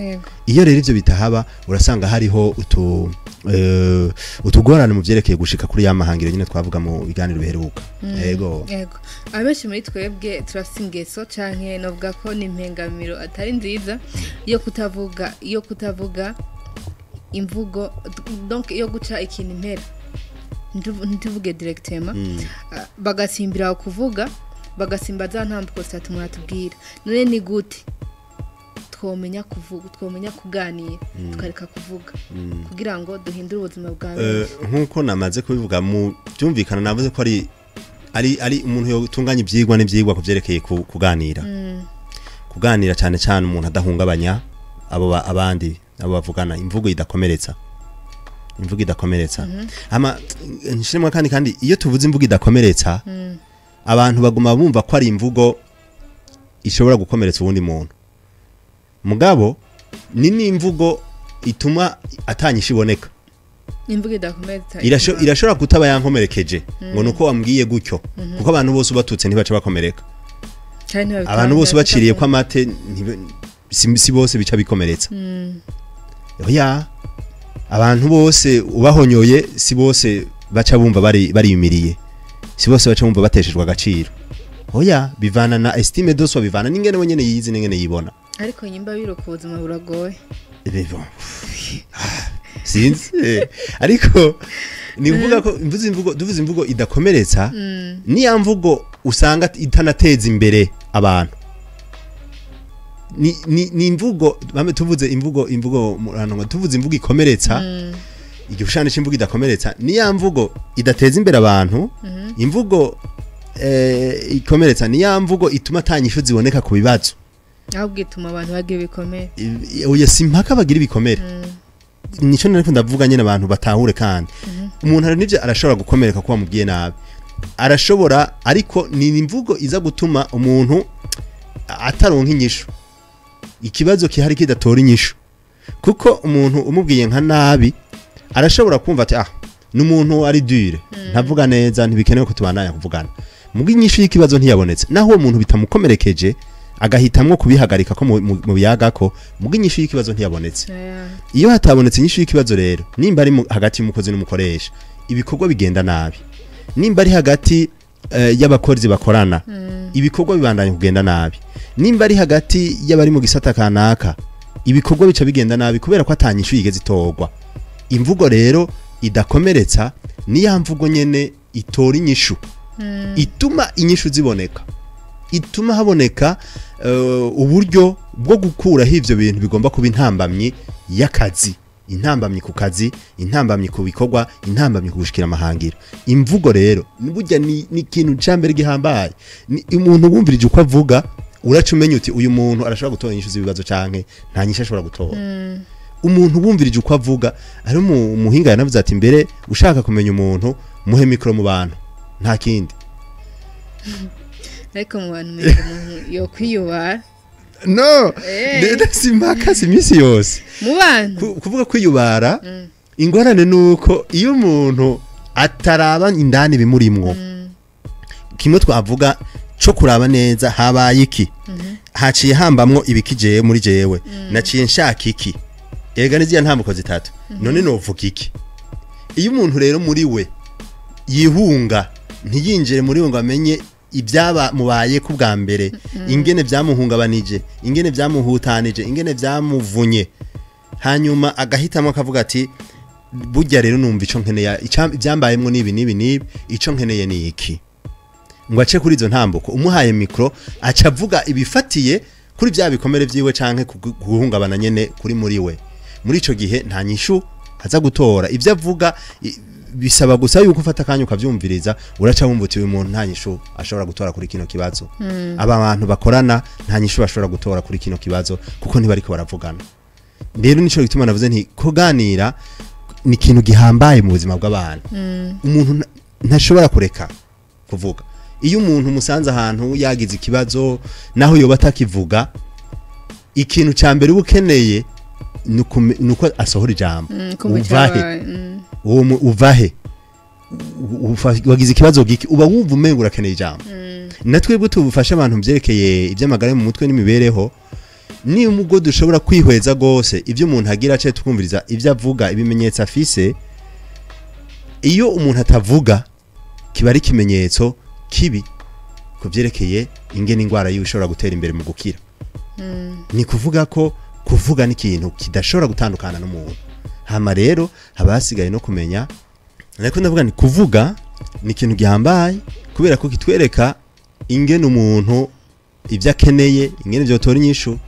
Iyo rero ivyo bitahaba, urasanga hariho utugorane mu vyerekeye gushika kuri ya mahangiro nyine twavuga mu biganiro biheruka. Yego. Yego, abenshi muri twebwe turafise ingeso, canke novuga ko ni impengamiro atari nziza, yo kutavuga imvugo, donc yo guca ikintu impera, ntituvuge directement. Bagasimbira aho kuvuga, bagasimba za ntambuko zitatu muratubwira. None ni gute twomenya kuvuga, twomenya kuganira, tukareka kuvuga, kugira ngo duhindure ubuzima bwa benshi? Nkuko namaze kubivuga mu byumvikana, navuze ko ari umuntu yotunganya ivyigwa n'ivyigwa kuvyerekeye kuganira. Kuganira cyane cyane umuntu adahungabanya abo abandi abo bavugana, imvugo idakomeretsa, imvugo idakomeretsa. Ama nshimwe kandi iyo tuvuze imvugo idakomeretsa, abantu baguma bumva ko ari imvugo ishobora gukomeretsa uwundi muntu. Mugabo ni n'imvugo ituma atanyisha iboneka. Imvugo idakomeretsa Irashobora kutaba yankomerekeje ngo nuko wambwiye gutyo, kuko abantu bose ubatutse ntibaca bakomereka. Canke ntibabitanga, Abantu bose baciriye ko amate si bose bica bikomeretsa. Oya, abantu bose ubahonyoye si bose baca bumva bari bariyumiriye, si bose baca bumva bateshejwe agaciro. Oya, bivana na estime de soi, bivana n'ingene we nyene yizi n'ingene yibona. Ariko nyimba biruka, ubuzima buragoye. Bon. Sinzi, ariko ni kuvuga ko imvuze imvugo, duvuze imvugo idakomeretsa, niya mvugo usanga itanateza imbere abantu. Ni imvugo bame, tuvuze imvugo muranonga, tuvuze imvugo ikomeretsa, igishushanyo c'imvugo idakomeretsa ni ya mvugo idateza imbere abantu. Imvugo ikomeretsa ni ya mvugo ituma atanyishu ziboneka ku bibazo. Ahubwo ituma abantu bagira ibikomere. Oya, si impaka bagira ibikomere. Nico nariko ndavuga nyene abantu batahure. Kandi umuntu hari n'ivyo arashobora gukomereka kuba mubwiye nabi, arashobora, ariko ni imvugo iza gutuma umuntu ataronka inyishu. Ikibazo kihari kidatora inyishu, kuko umuntu umubwiye nka nabi arashobora kumva ati ah, n'umuntu ari dure, ntavuga neza, ntibikenewe ko tubandanya kuvugana. Muga inyishu y'ikibazo ntiyabonetse, naho uwo muntu bitamukomerekeje agahitamwo kubihagarika ko mu biyagako, muga inyishu y'ikibazo ntiyabonetse. Iyo hatabonetse inyishu y'ikibazo rero, nimba ari hagati y'umukozi n'umukoresha, ibikorwa bigenda nabi. Nimba ari hagati y'abakozi bakorana, ibikorwa bibandanya kugenda nabi. Nimba ari hagati y'abari mu gisata kanaka, ibikorwa bica bigenda nabi kubera ko atanyishu yigeze itorwa. Imvugo rero idakomeretsa ni ya mvugo nyene itora inyishu, ituma inyishu ziboneka, ituma haboneka uburyo bwo gukuraho ivyo bintu bigomba kuba intambamyi y'akazi, intambamyi ku kazi, intambamyi ku bikorwa, intambamyi ku gushikira amahangiro. Imvugo rero burya ni ikintu ca mbere gihambaye. Umuntu wumvirije uko avuga uraca umenya uti uyu muntu arashobora gutora inyishu z'ibibazo canke nta nyishu ashobora gutora. Umuntu wumvirije uko avuga, ari umuhinga yanavuze ati mbere ushaka kumenya umuntu muhe mikro mu bantu, nta kindi. Ariko mu bantu umuntu yo kwiyubara. No, simpaka si imisi yose. Mu bantu kuvuga kwiyubara, ingorane nuko iyo umuntu ataraba indani bimurimwo. Kimwe twavuga co kuraba neza habaye iki, haciye hambamwo ibiki jewe muri jewe, naciye nshaka iki, ega niziya ntambuko zitatu, none novuga iki. Iyo umuntu rero muri we yihunga ntiyinjire muri we ngo amenye ibyaba mubaye ku bwa mbere, ingene byamuhungabanije, ingene byamuhutanije, ingene byamuvunye, hanyuma agahitamo akavuga ati burya rero numva ico nkeneye, ibyambayemwo nibi nibi nibi, ico nkeneye ni iki, ngo ace kuri izo ntambuko. Umuhaye mikro aca avuga ibifatiye kuri bya bikomere vyiwe canke guhungabana nyene kuri muri we. Muri ico gihe nta nyishu aza gutora. Ivyo avuga bisaba gusa yuko ufata akanya ukavyumviriza, uraca wumva uti uyu muntu nta nyishu ashobora gutora kuri kino kibazo. Aba bantu bakorana nta nyishu bashobora gutora kuri kino kibazo kuko ntibariko baravugana. Rero nico gituma navuze nti kuganira ni ikintu gihambaye mu buzima bw'abantu. Umuntu ntashobora kureka kuvuga. Iyo umuntu umusanze ahantu yagize ikibazo naho yoba atakivuga, ikintu ca mbere uba ukeneye nuko asohora ijambo. Uvahe, uvahe, wagize ikibazo giki, uba wumva umenga urakeneye ijambo. Natwebwe tubufasha abantu byerekeye iby'amagara mu mutwe n'imibereho, ni ubwo dushobora kwihweza gose ivyo umuntu agira ace tukumviriza ivyo avuga, ibimenyetso afise. Iyo umuntu atavuga kiba ari ikimenyetso kibi kuvyerekeye ingene ingwara yiwe ishobora gutera imbere mu gukira. Ni kuvuga ko kuvuga ni ikintu kidashobora gutandukana n'umuntu. Hama rero haba hasigaye no kumenya, ariko ndavuga ni kuvuga ni ikintu gihambaye kubera ko kitwereka ingene umuntu ivyo akeneye, ingene vyotora inyishu.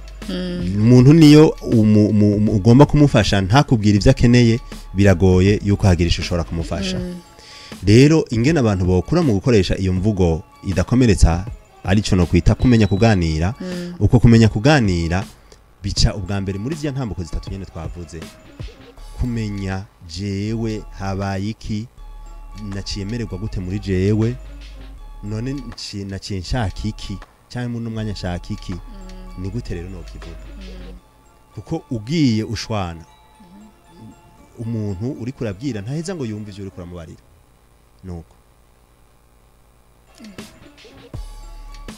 Umuntu niyo ugomba kumufasha ntakubwira ivyo akeneye, biragoye yuko hagira isho ushobora kumufasha. Rero ingene abantu bokura mu gukoresha iyo mvugo idakomeretsa, arico no kwita kumenya kuganira. Uko kumenya kuganira bica ubwa mbere muri zya ntambuko zitatu nyene twavuze: kumenya jewe habaye iki, naciyemererwa gute muri jewe, none naciye nshaka iki, cyangwa muri umwanya nshaka iki, ni gute rero nokivuga. Kuko ugiye ushwana umuntu uri kurabwira ntaheza ngo yumve ivyo uri kuramubarira. Nuko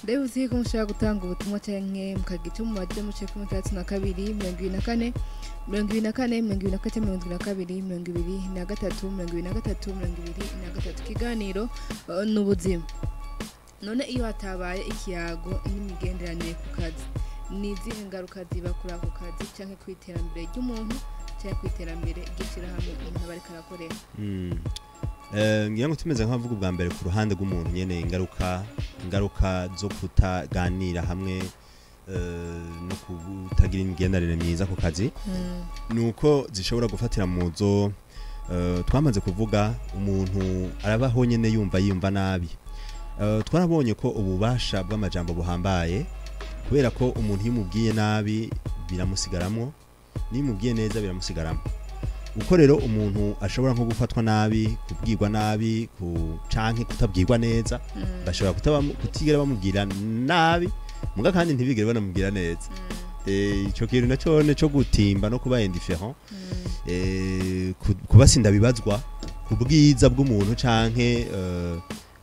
Ndabivuze ko mushobora gutanga ubutumwa canke mukagira icyo mubaje muciye kuri 62 24 24 24 22 23 23. Ikiganiro n'ubuzima. None iyo hatabaye ikiyago n'imigenderanire ku kazi, ni izihe ngaruka ziba kuri ako kazi canke ku iterambere ry'umuntu canke ku iterambere ry'ishirahamwe umuntu aba ariko arakorera? Ngira ngo tumeze nk'abavuga ubwa mbere ku ruhande rw'umuntu nyene, ingaruka zo kutaganira hamwe no kutagira imigenderanire myiza ku kazi, nuko zishobora gufatira mu zo twamaze kuvuga. Umuntu arabaho nyene yumva nabi. Twarabonye ko ububasha bw'amajambo buhambaye, kubera ko umuntu iyo umubwiye nabi biramusigaramwo, niyo umubwiye neza biramusigaramwo. Uko rero umuntu ashobora nko gufatwa nabi, kubwirwa nabi, canke kutabwirwa neza, bashobora kutigera bamubwira nabi, muga kandi ntibigere banamubwira neza. Ico kintu naco cyo gutimba no kuba indifférent, kuba sindabibazwa ku bwiza bw'umuntu canke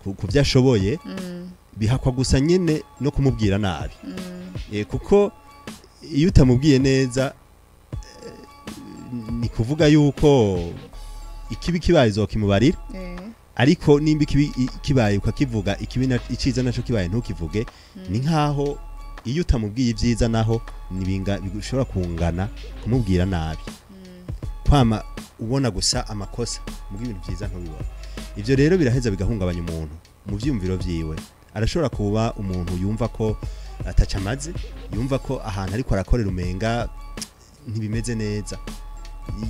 ku byo ashoboye, bihakwa gusa nyene no kumubwira nabi. Kuko iyo utamubwiye neza, ni kuvuga yuko ikibi kibaye izokimubarira. Ariko nimba ikibi kibaye ukakivuga, ikibi iciza naco kibaye ntukivuge, ni nkaho iyo utamubwiye ibyiza naho nibinga bishobora kungana kumubwira nabi. Kwama ubona gusa amakosa mu ibintu byiza ntubibona, ivyo rero biraheza bigahungabanya umuntu mu vyiyumviro vyiwe. Arashobora kuba umuntu yumva ko ataca amaze, yumva ko ahantu ariko arakorera umenga ntibimeze neza,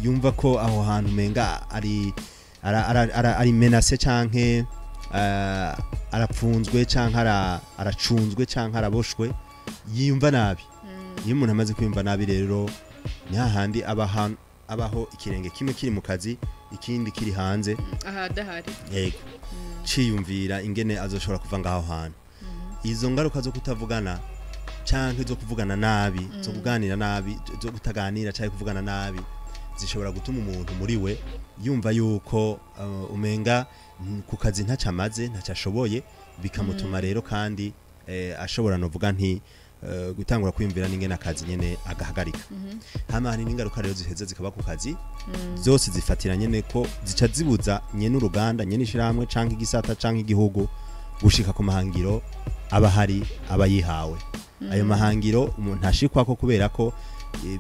yumva ko aho hantu umenga ari menacé canke arapfunzwe canke aracunzwe canke araboshwe, yiyumva nabi. Iyo umuntu amaze kwiyumva nabi rero, ni hahandi abaho ikirenge kimwe kiri mu kazi, ikindi kiri hanze. Aha adahari. Yego, ciyumvira ingene azoshobora kuva ngaho hantu. Izo ngaruka zo kutavugana canke zo kuvugana nabi, zo kuganira nabi, zo kutaganira canke kuvugana nabi, zishobora gutuma umuntu muri we yumva yuko umenga ku kazi ntaco amaze, ntaco ashoboye. Bikamutuma rero kandi ashobora, novuga nti gutangura kwiyumvira n'ingene akazi nyene agahagarika. Hama hari n'ingaruka rero ziheza zikaba ku kazi, zose zifatira nyene ko zica zibuza nyene uruganda, nyene ishirahamwe canke igisata canke igihugu gushika ku mahangiro aba hari, aba yihawe. Ayo mahangiro umuntu ashikwako kubera ko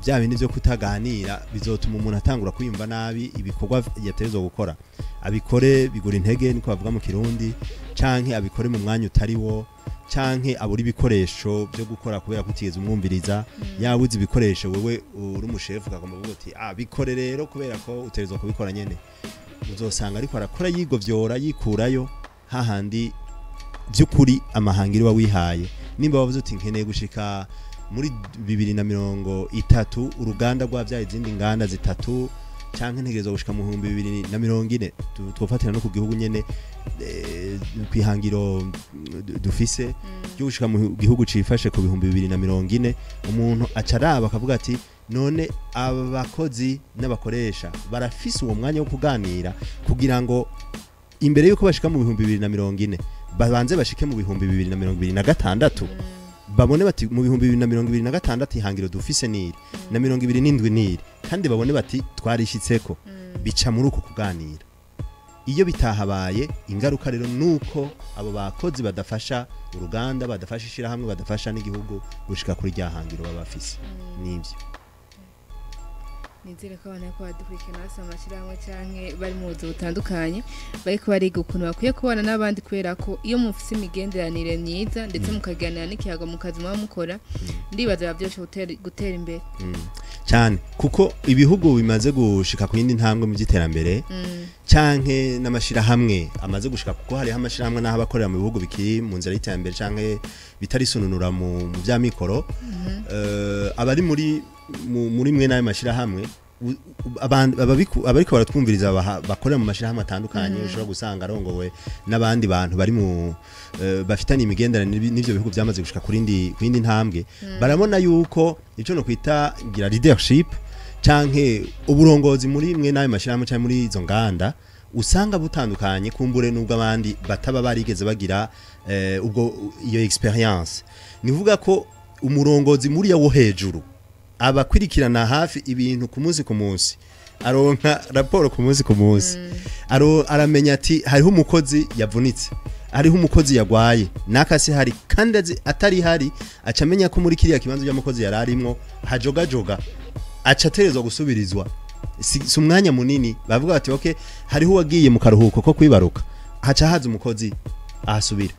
bya bindi vyo kutaganira bizotuma umuntu atangura kwiyumva nabi, ibikorwa yategerezwa gukora abikore bigura intege, niko bavuga mu Kirundi, canke abikore mu mwanya utari wo, canke abura ibikoresho byo gukora kubera kutigeze umwumviriza. Yabuze ibikoresho, wewe uri umushefu ukagomba kuvuga uti: "Ah, bikore rero," kubera ko utegerezwa kubikora nyene. Uzosanga ariko arakora yigovyora, yikurayo hahandi by'ukuri amahangiro uba wihaye. Nimba wavuze uti: "Nkeneye gushika muri 2030 uruganda rwabyaye izindi nganda zitatu," canke ntegerezwa gushika mu 2040, twofatira no ku gihugu nyene, kwihangiro dufise ryo gushika mu gihugu cifashe ku 2040, umuntu aca araba akavuga ati: "None aba bakozi n'abakoresha barafise uwo mwanya wo kuganira kugira ngo imbere yuko bashika mu 2040 babanze bashike mu 2026, babone bati mu 2026 ihangiro dufise niri, na 27 niri, kandi babone bati twarishitseko." Bica muri uko kuganira. Iyo bitahabaye, ingaruka rero nuko abo bakozi badafasha uruganda, badafasha ishirahamwe, badafasha n'igihugu gushika kuri rya hangiro baba bafise. Nivyo. Nizere ko abantu bariko badukurikirana bafise amashirahamwe canke bari mu buzi butandukanye bariko bariga ukuntu bakwiye kubana n'abandi, kubera ko iyo mufise imigenderanire myiza ndetse mukaganira n'ikiyago mu kazi muba mukora, ndibaza biba vyoroshe gutera imbere. Cyane, kuko ibihugu bimaze gushika ku yindi ntambwe mu by'iterambere canke n'amashirahamwe amaze gushika, kuko hariho amashirahamwe n'aho abakorera mu bihugu bikiri mu nzira y'iterambere canke bitarisununura mu vya mikoro, abari muri mwe n'ayo mashirahamwe, abantu abariko baratwumviriza bakorera mu mashirahamwe atandukanye, ushobora gusanga arongowe n'abandi bantu bari mu bafitanye imigenderanire n'ivyo bihugu byamaze gushika kuri indi ntambwe, barabona yuko ico no kwita ngira leadership canke uburongozi muri mwe n'ayo mashirahamwe canke muri izo nganda usanga butandukanye kumbure n'ubwo abandi bataba barigeze bagira ubwo iyo expérience. Nivuga ko umurongozi muri wo hejuru abakwirikirana hafi ibintu ku munsi ku munsi, aronka raporo ku munsi ku munsi, aramenya ati hariho umukozi yavunitse, hariho umukozi yagwaye, nakase hari kandi azi atari hari, aca amenya ko muri kiriya kibanza by'umukozi yari arimwo hajogajoga, aca ategerezwa gusubirizwa. Si umwanya munini, bavuga bati: "Okay, hariho uwagiye mu karuhuko ko kwibaruka," haca haza umukozi ahasubira,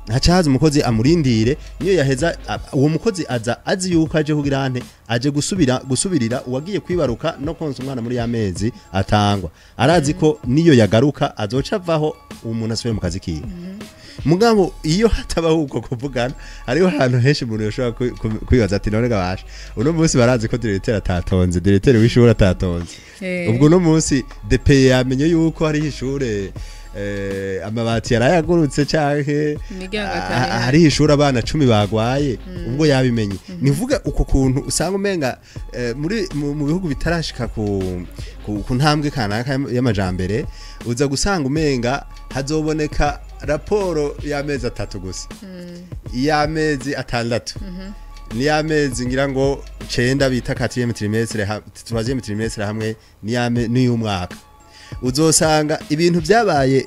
haca haza umukozi amurindire. Niyo yaheza, uwo mukozi aza azi yuko aje kugira ante, aje gusubira gusubirira uwagiye kwibaruka no konsa umwana muri ya mezi atangwa. Arazi ko niyo yagaruka azoca avaho, uwo muntu asubire mu kazi kiwe. Mugabo iyo hatabaho uko kuvugana, hariho ahantu henshi umuntu yoshobora kwibaza ati: "None gabasha uno munsi barazi ko directeur atatonze, directeur w'ishuri atatonze." Ubwo uno munsi DPE yamenye yuko hariho ishure. Amabati yarayagurutse canke Imiryango atari ihari. Hari ishuri abana 10 bagwaye, ubwo yabimenye. Nivuga uko kuntu usanga umenga muri mu bihugu bitarashika ku ntambwe kanaka y'amajambere, uza gusanga umenga hazoboneka raporo y'amezi 3 gusa, y'amezi 6, n'iy'amezi ngira ngo 9 bita quatrième trimestre, troisième trimestre, hamwe n'iy'umwaka. Uzosanga ibintu byabaye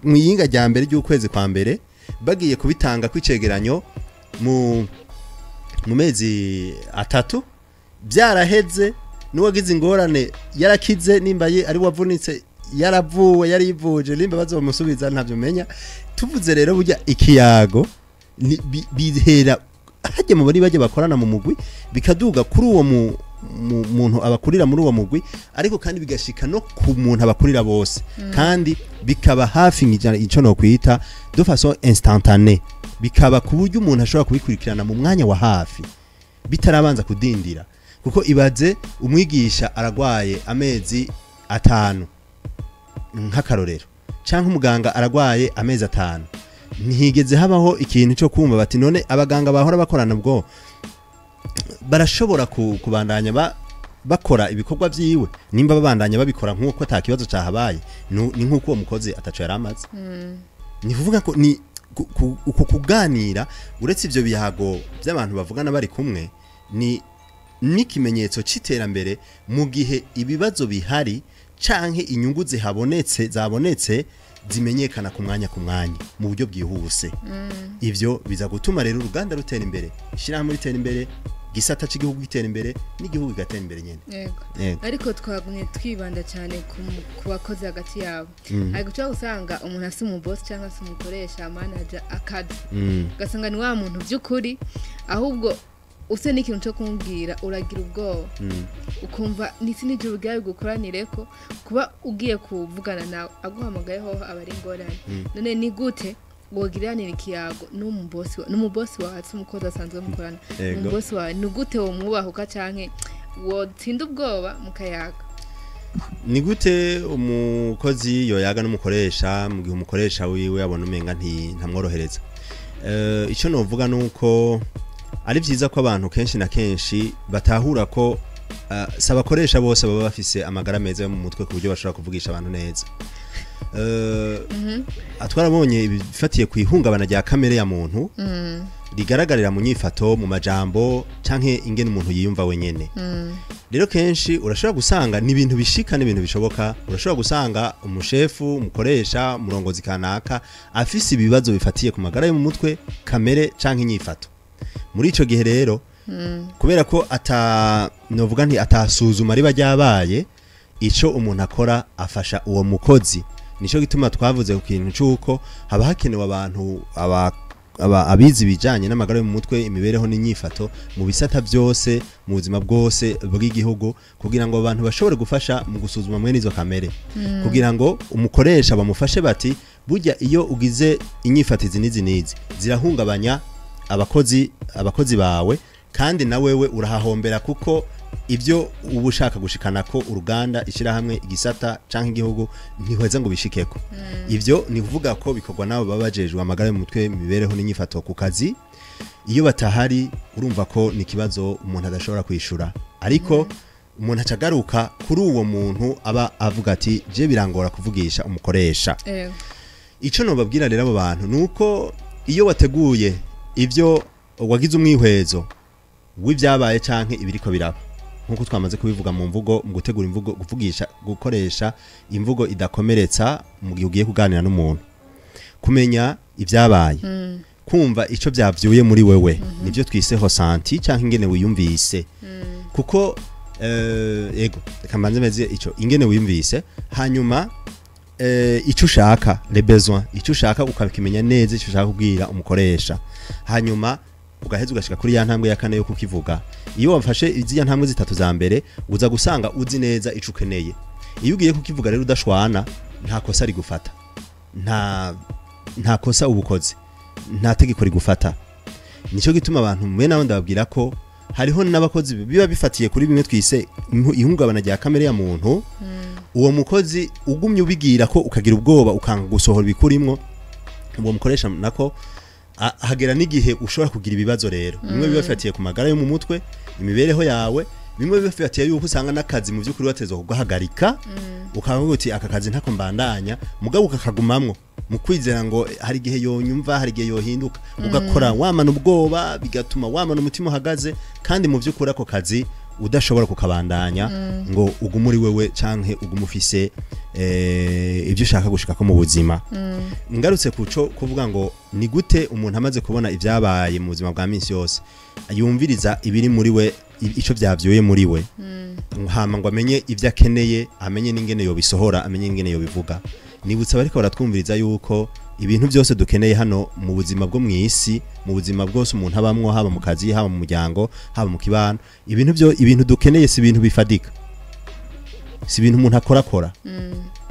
mwiyinga rya mbere ry'ukwezi kwa mbere bagiye kubitanga kw'icegeranyo mu mezi 3 byaraheze, n'uwagize ingorane yarakize, nimba ye ari wavunitse yaravuwe, yarivuje, nimba bazomusubiza ntavyo menya. Tuvuze rero burya ikiyago bihera hajya mu bari bajya bakorana mu mugwi, bikaduga kuri uwo muntu abakurira muri uwo mugwi, ariko kandi bigashika no ku muntu abakurira bose, kandi bikaba hafi nk'ijana, ico no kwita de façon instantanée, bikaba ku buryo umuntu ashobora kubikurikirana mu mwanya wa hafi bitarabanza kudindira. Kuko ibaze umwigisha aragwaye amezi 5 nk'akarorero, canke umuganga aragwaye amezi 5, ntihigeze habaho ikintu cyo kumva bati none abaganga bahora bakorana ubwo barashobora kubandanya bakora ibikorwa vyiwe? Nimba babandanya babikora nk'uko ata kibazo cahabaye, ni nk'uko uwo mukozi ataco yaramaze. Ni kuvuga ko ni uko kuganira, uretse ivyo bihago by'abantu bavugana bari kumwe, ni n'ikimenyetso c'iterambere mu gihe ibibazo bihari canke inyungu zihabonetse zabonetse zimenyekana ku mwanya ku mwanya mu buryo bwihuse. Ivyo biza gutuma rero uruganda rutera imbere, ishyirahamwe ritera imbere, gisata c'igihugu gitera imbere, n'igihugu kigatera imbere nyene. Yego. Yego. Ariko twagumye twibanda cyane ku bakozi hagati yabo, ariko ushobora gusanga umuntu asa umubosi cyangwa se umukoresha, manager, akazi, ugasanga ni wa muntu by'ukuri ahubwo ufite n'ikintu cyo kumubwira uragira ubwoba, ukumva nisi n'ijoro ubwawe gukoranire ko kuba ugiye kuvugana nawe aguhamagaye hoho aba ari ingorane. None ni gute wogiranira ikiyago n'umubosi wawe, si umukozi asanzwe mukorana, n'umubosi wawe? Ni gute womwubahuka canke wotsinda ubwoba mukayaga? Ni gute umukozi yoyaga n'umukoresha mu gihe umukoresha wiwe abona umenga ntamworohereza? Icyo novuga nuko ari byiza ko abantu kenshi na kenshi batahura ko si abakoresha bose baba bafise amagara meza yo mu mutwe ku buryo bashobora kuvugisha abantu neza. Twarabonye ibifatiye ku ihungabana rya kamere ya muntu rigaragarira mu nyifato, mu majambo canke ingene umuntu yiyumva wenyene. Rero kenshi urashobora gusanga ni ibintu bishika, n'ibintu bishoboka, urashobora gusanga umushefu, umukoresha, umurongozi kanaka afise ibibazo bifatiye ku magara yo mu mutwe, kamere canke inyifato. Muri ico gihe rero, kubera ko ata novuga nti atasuzuma riba ryabaye, ico umuntu akora afasha uwo mukozi. Nico gituma twavuze ku kintu c'uko haba hakenewe abantu abizi ibijanye n'amagara yo mu mutwe, imibereho n'inyifato mu bisata byose, mu buzima bwose bw'igihugu, kugira ngo abantu bashobore gufasha mu gusuzuma mwene izo kamere, kugira ngo umukoresha bamufashe bati burya iyo ugize inyifato izi n'izi n'izi zirahungabanya abakozi bawe, kandi na wewe urahahombera, kuko ibyo uba ushaka gushikana ko uruganda, ishyirahamwe, igisata canke igihugu ntihweza ngo bishikeko. Ivyo ni kuvuga ko bikorwa nabo baba bajejwe amagara yo mu mutwe, imibereho n'inyifato ku kazi. Iyo batahari, urumva ko ni ikibazo umuntu adashobora kwishura, ariko umuntu acagaruka kuri uwo muntu aba avuga ati je birangora kuvugisha umukoresha. Ico nobabwira rero abo bantu nuko iyo wateguye ivyo wagize umwihwezo w'ibyabaye canke ibiriko biraba, nkuko twamaze kubivuga mu mvugo, mu gutegura imvugo, kuvugisha, gukoresha imvugo idakomeretsa mu gihe ugiye kuganira n'umuntu, kumenya ibyabaye, kumva ico byavyuye muri wewe, nivyo twise ressenti canke ingene wiyumvise. Kuko ego, reka mbanze meze ico ingene wiyumvise, hanyuma ico ushaka, les besoins, ico ushaka ukakimenya neza, ico ushaka kubwira umukoresha, hanyuma ugaheza ugashika kuri ya ntambwe ya kane yo kukivuga. Iyo wafashe iziya ntambwe zitatu za mbere, uza gusanga uzi neza ico ukeneye. Iyo ugiye kukivuga rero udashwana, nta kosa rigufata, nta kosa ubukoze, nta tegeko rigufata. Nico gituma abantu mwe nabo ndababwira ko Hariho n'abakozi biba bifatiye kuri bimwe twise ihungabana rya kamere ya muntu. Uwo mukozi ugumye ubigira ko ukagira ubwoba, ukanga gusohora ibikurimwo, uwo mukoresha nako hagera n'igihe ushobora kugira ibibazo. Rero bimwe bibafatiye ku magara yo mu mutwe, imibereho yawe, bimwe bibafatiye yuko usanga n'akazi mu by'ukuri watezwa kugahagarika, ukavuga uti aka kazi ntako mbandanya, mugabo ukakagumamwo mu kwizera ngo hari igihe yonyumva, hari igihe yohinduka, ugakora wamana ubwoba, bigatuma wamana umutima uhagaze, kandi mu by'ukuri ako kazi udashobora kukabandanya ngo ugume uri wewe canke ugume ufise ibyo ushaka gushikako mu buzima. Ngarutse kuco kuvuga ngo ni gute umuntu amaze kubona ibyabaye mu buzima bwa minsi yose yumviriza ibiri muri we, ico vyavyuye muri we, hama ngo amenye ivyo akeneye, amenye n'ingene yobisohora, amenye n'ingene yobivuga. Nibutsa bariko baratwumviriza yuko ibintu byose dukeneye hano mu buzima bwo mw'isi, mu buzima bwose umuntu abamwo, haba mu kazi, haba mu muryango, haba mu kibano, ibintu dukeneye si ibintu bifadika, si ibintu umuntu akorakora,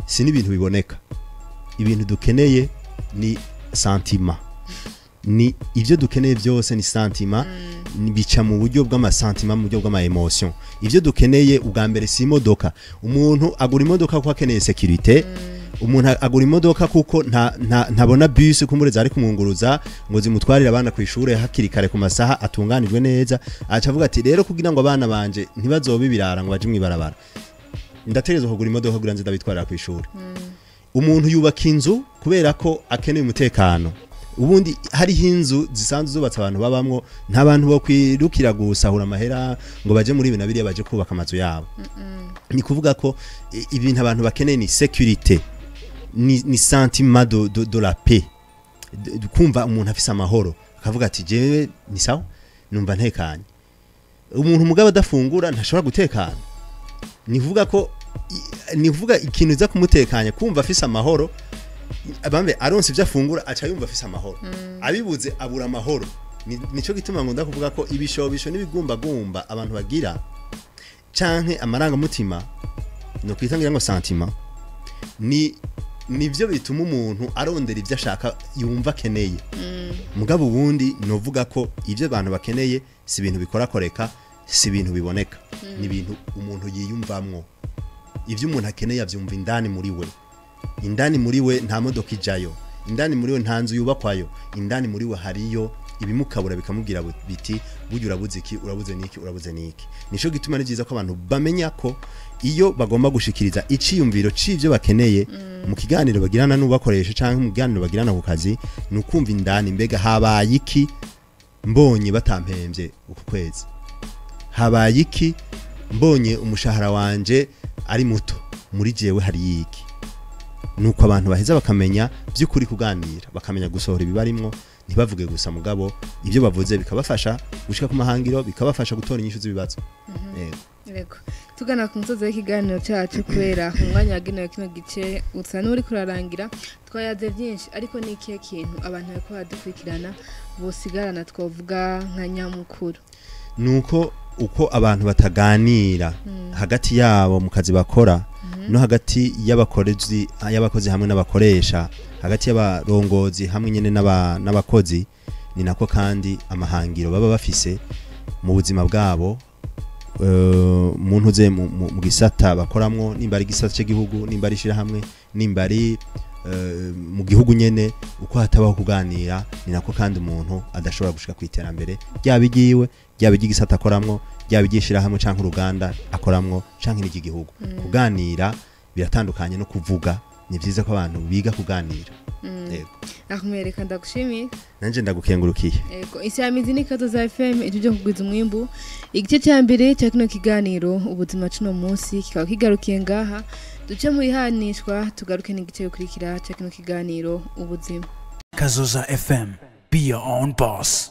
si n'ibintu biboneka. Ibintu dukeneye ni sentiment, ni ivyo dukeneye byose ni sentiment, bica mu buryo bw'ama sentiments, mu buryo bw'ama émotions. Ivyo dukeneye ubwa mbere si imodoka. Umuntu agura imodoka kuko akeneye sécurité. Umuntu agura imodoka kuko ntabona bus kumureza ari kumwunguruza ngo zimutwarire abana ku ishure hakiri kare ku masaha atunganijwe neza. Aca avuga ati rero kugira ngo abana banje ntibazobe ibirara ngo baje mwibarabara, ndategerezwa kugura imodoka kugira nze ndabitwarira ku ishure. Umuntu yubaka inzu kubera ko akeneye umutekano. Ubundi hariho inzu zisanzwe zubatse abantu babamwo, nta bantu bo kwirukira gusahura amahera ngo baje muri ibi na biriya, baje kubaka amazu yabo. Ni kuvuga ko ibintu abantu bakeneye ni sécurité, ni sentiment de la paix, kumva umuntu afise amahoro, akavuga ati jewe ni sawa, numva ntekanye. Umuntu mugabo adafungura ntashobora gutekana. Ni kuvuga ko ni kuvuga ikintu iza kumutekanya, kumva afise amahoro, abambe aronse ivyo afungura aca yumva afise amahoro, abibuze abura amahoro. Nico gituma ngunda kuvuga ko ibishobisho n'ibigumbagumba abantu bagira canke amarangamutima, no kwitangira ngo sentiment, ni nivyo bituma umuntu arondera ivyo ashaka, yumva akeneye. Mugabo ubundi novuga ko ivyo abantu bakeneye si ibintu bikorakoreka, si ibintu biboneka, ni ibintu umuntu yiyumvamwo. Ivyo umuntu akeneye avyumva indani muri we. Indani muri we nta modoka ijayo, indani muri we nta nzu yubakwayo, indani muri we hariyo ibimukabura bikamubwira biti burya urabuze iki, urabuze niki, urabuze niki. Nico gituma ari byiza ko abantu bamenya ko iyo bagomba gushikiriza iciyumviro c'ivyo bakeneye mu kiganiro bagirana n'ubakoresha canke mu kiganiro bagirana ku kazi, ni ukumva indani: mbega habaye iki mbonye batampemvye uku kwezi? Habaye iki mbonye umushahara wanje ari muto? Muri jewe hari iki? Nuko abantu baheza bakamenya by'ukuri kuganira, bakamenya gusohora ibibarimwo, ntibavuge gusa, mugabo ibyo bavuze bikabafasha gushika ku mahangiro, bikabafasha gutora inyishu z'ibibazo. Yego. Yego. Tugana ku musozi w'ikiganiro cyacu, kubera umwanya wagenewe kino gice usa n'uri kurarangira. Twayaze byinshi, ariko ni ikihe kintu abantu bariko baradukurikirana bosigarana, twavuga nka nyamukuru? Nuko uko abantu bataganira hagati yabo mu kazi bakora, no hagati y'abakozi hamwe n'abakoresha, hagati y'abarongozi hamwe nyene n'abakozi, ni nako kandi amahangiro baba bafise mu buzima bwabo, mu ntuze mu gisata bakoramwo, nimba ari igisata cy'igihugu, nimba ari ishirahamwe, nimba ari mu gihugu nyene, uko hatabaho kuganira ni nako kandi umuntu adashobora gushika ku iterambere, ryaba igiwe, ryaba iry'igisata akoramwo, ryaba iry'ishirahamwe canke uruganda akoramwo, canke n'iry'igihugu. Kuganira biratandukanye no kuvuga. Ni vyiza ko abantu biga kuganira. Yego. Ahmed, ndagushimiye. Nanje ndagukengurukiye. Yego, Isyamizi ni Kazoza FM, ijwi ryo kugwiza umwimbu. Igice cya mbere cya kino kiganiro ubuzima cuno munsi kikaba kigarukiye ngaha. Duce mu ihanishwa, tugaruke n'igice gikurikira cya kino kiganiro ubuzima. Kazoza FM. Be your own boss.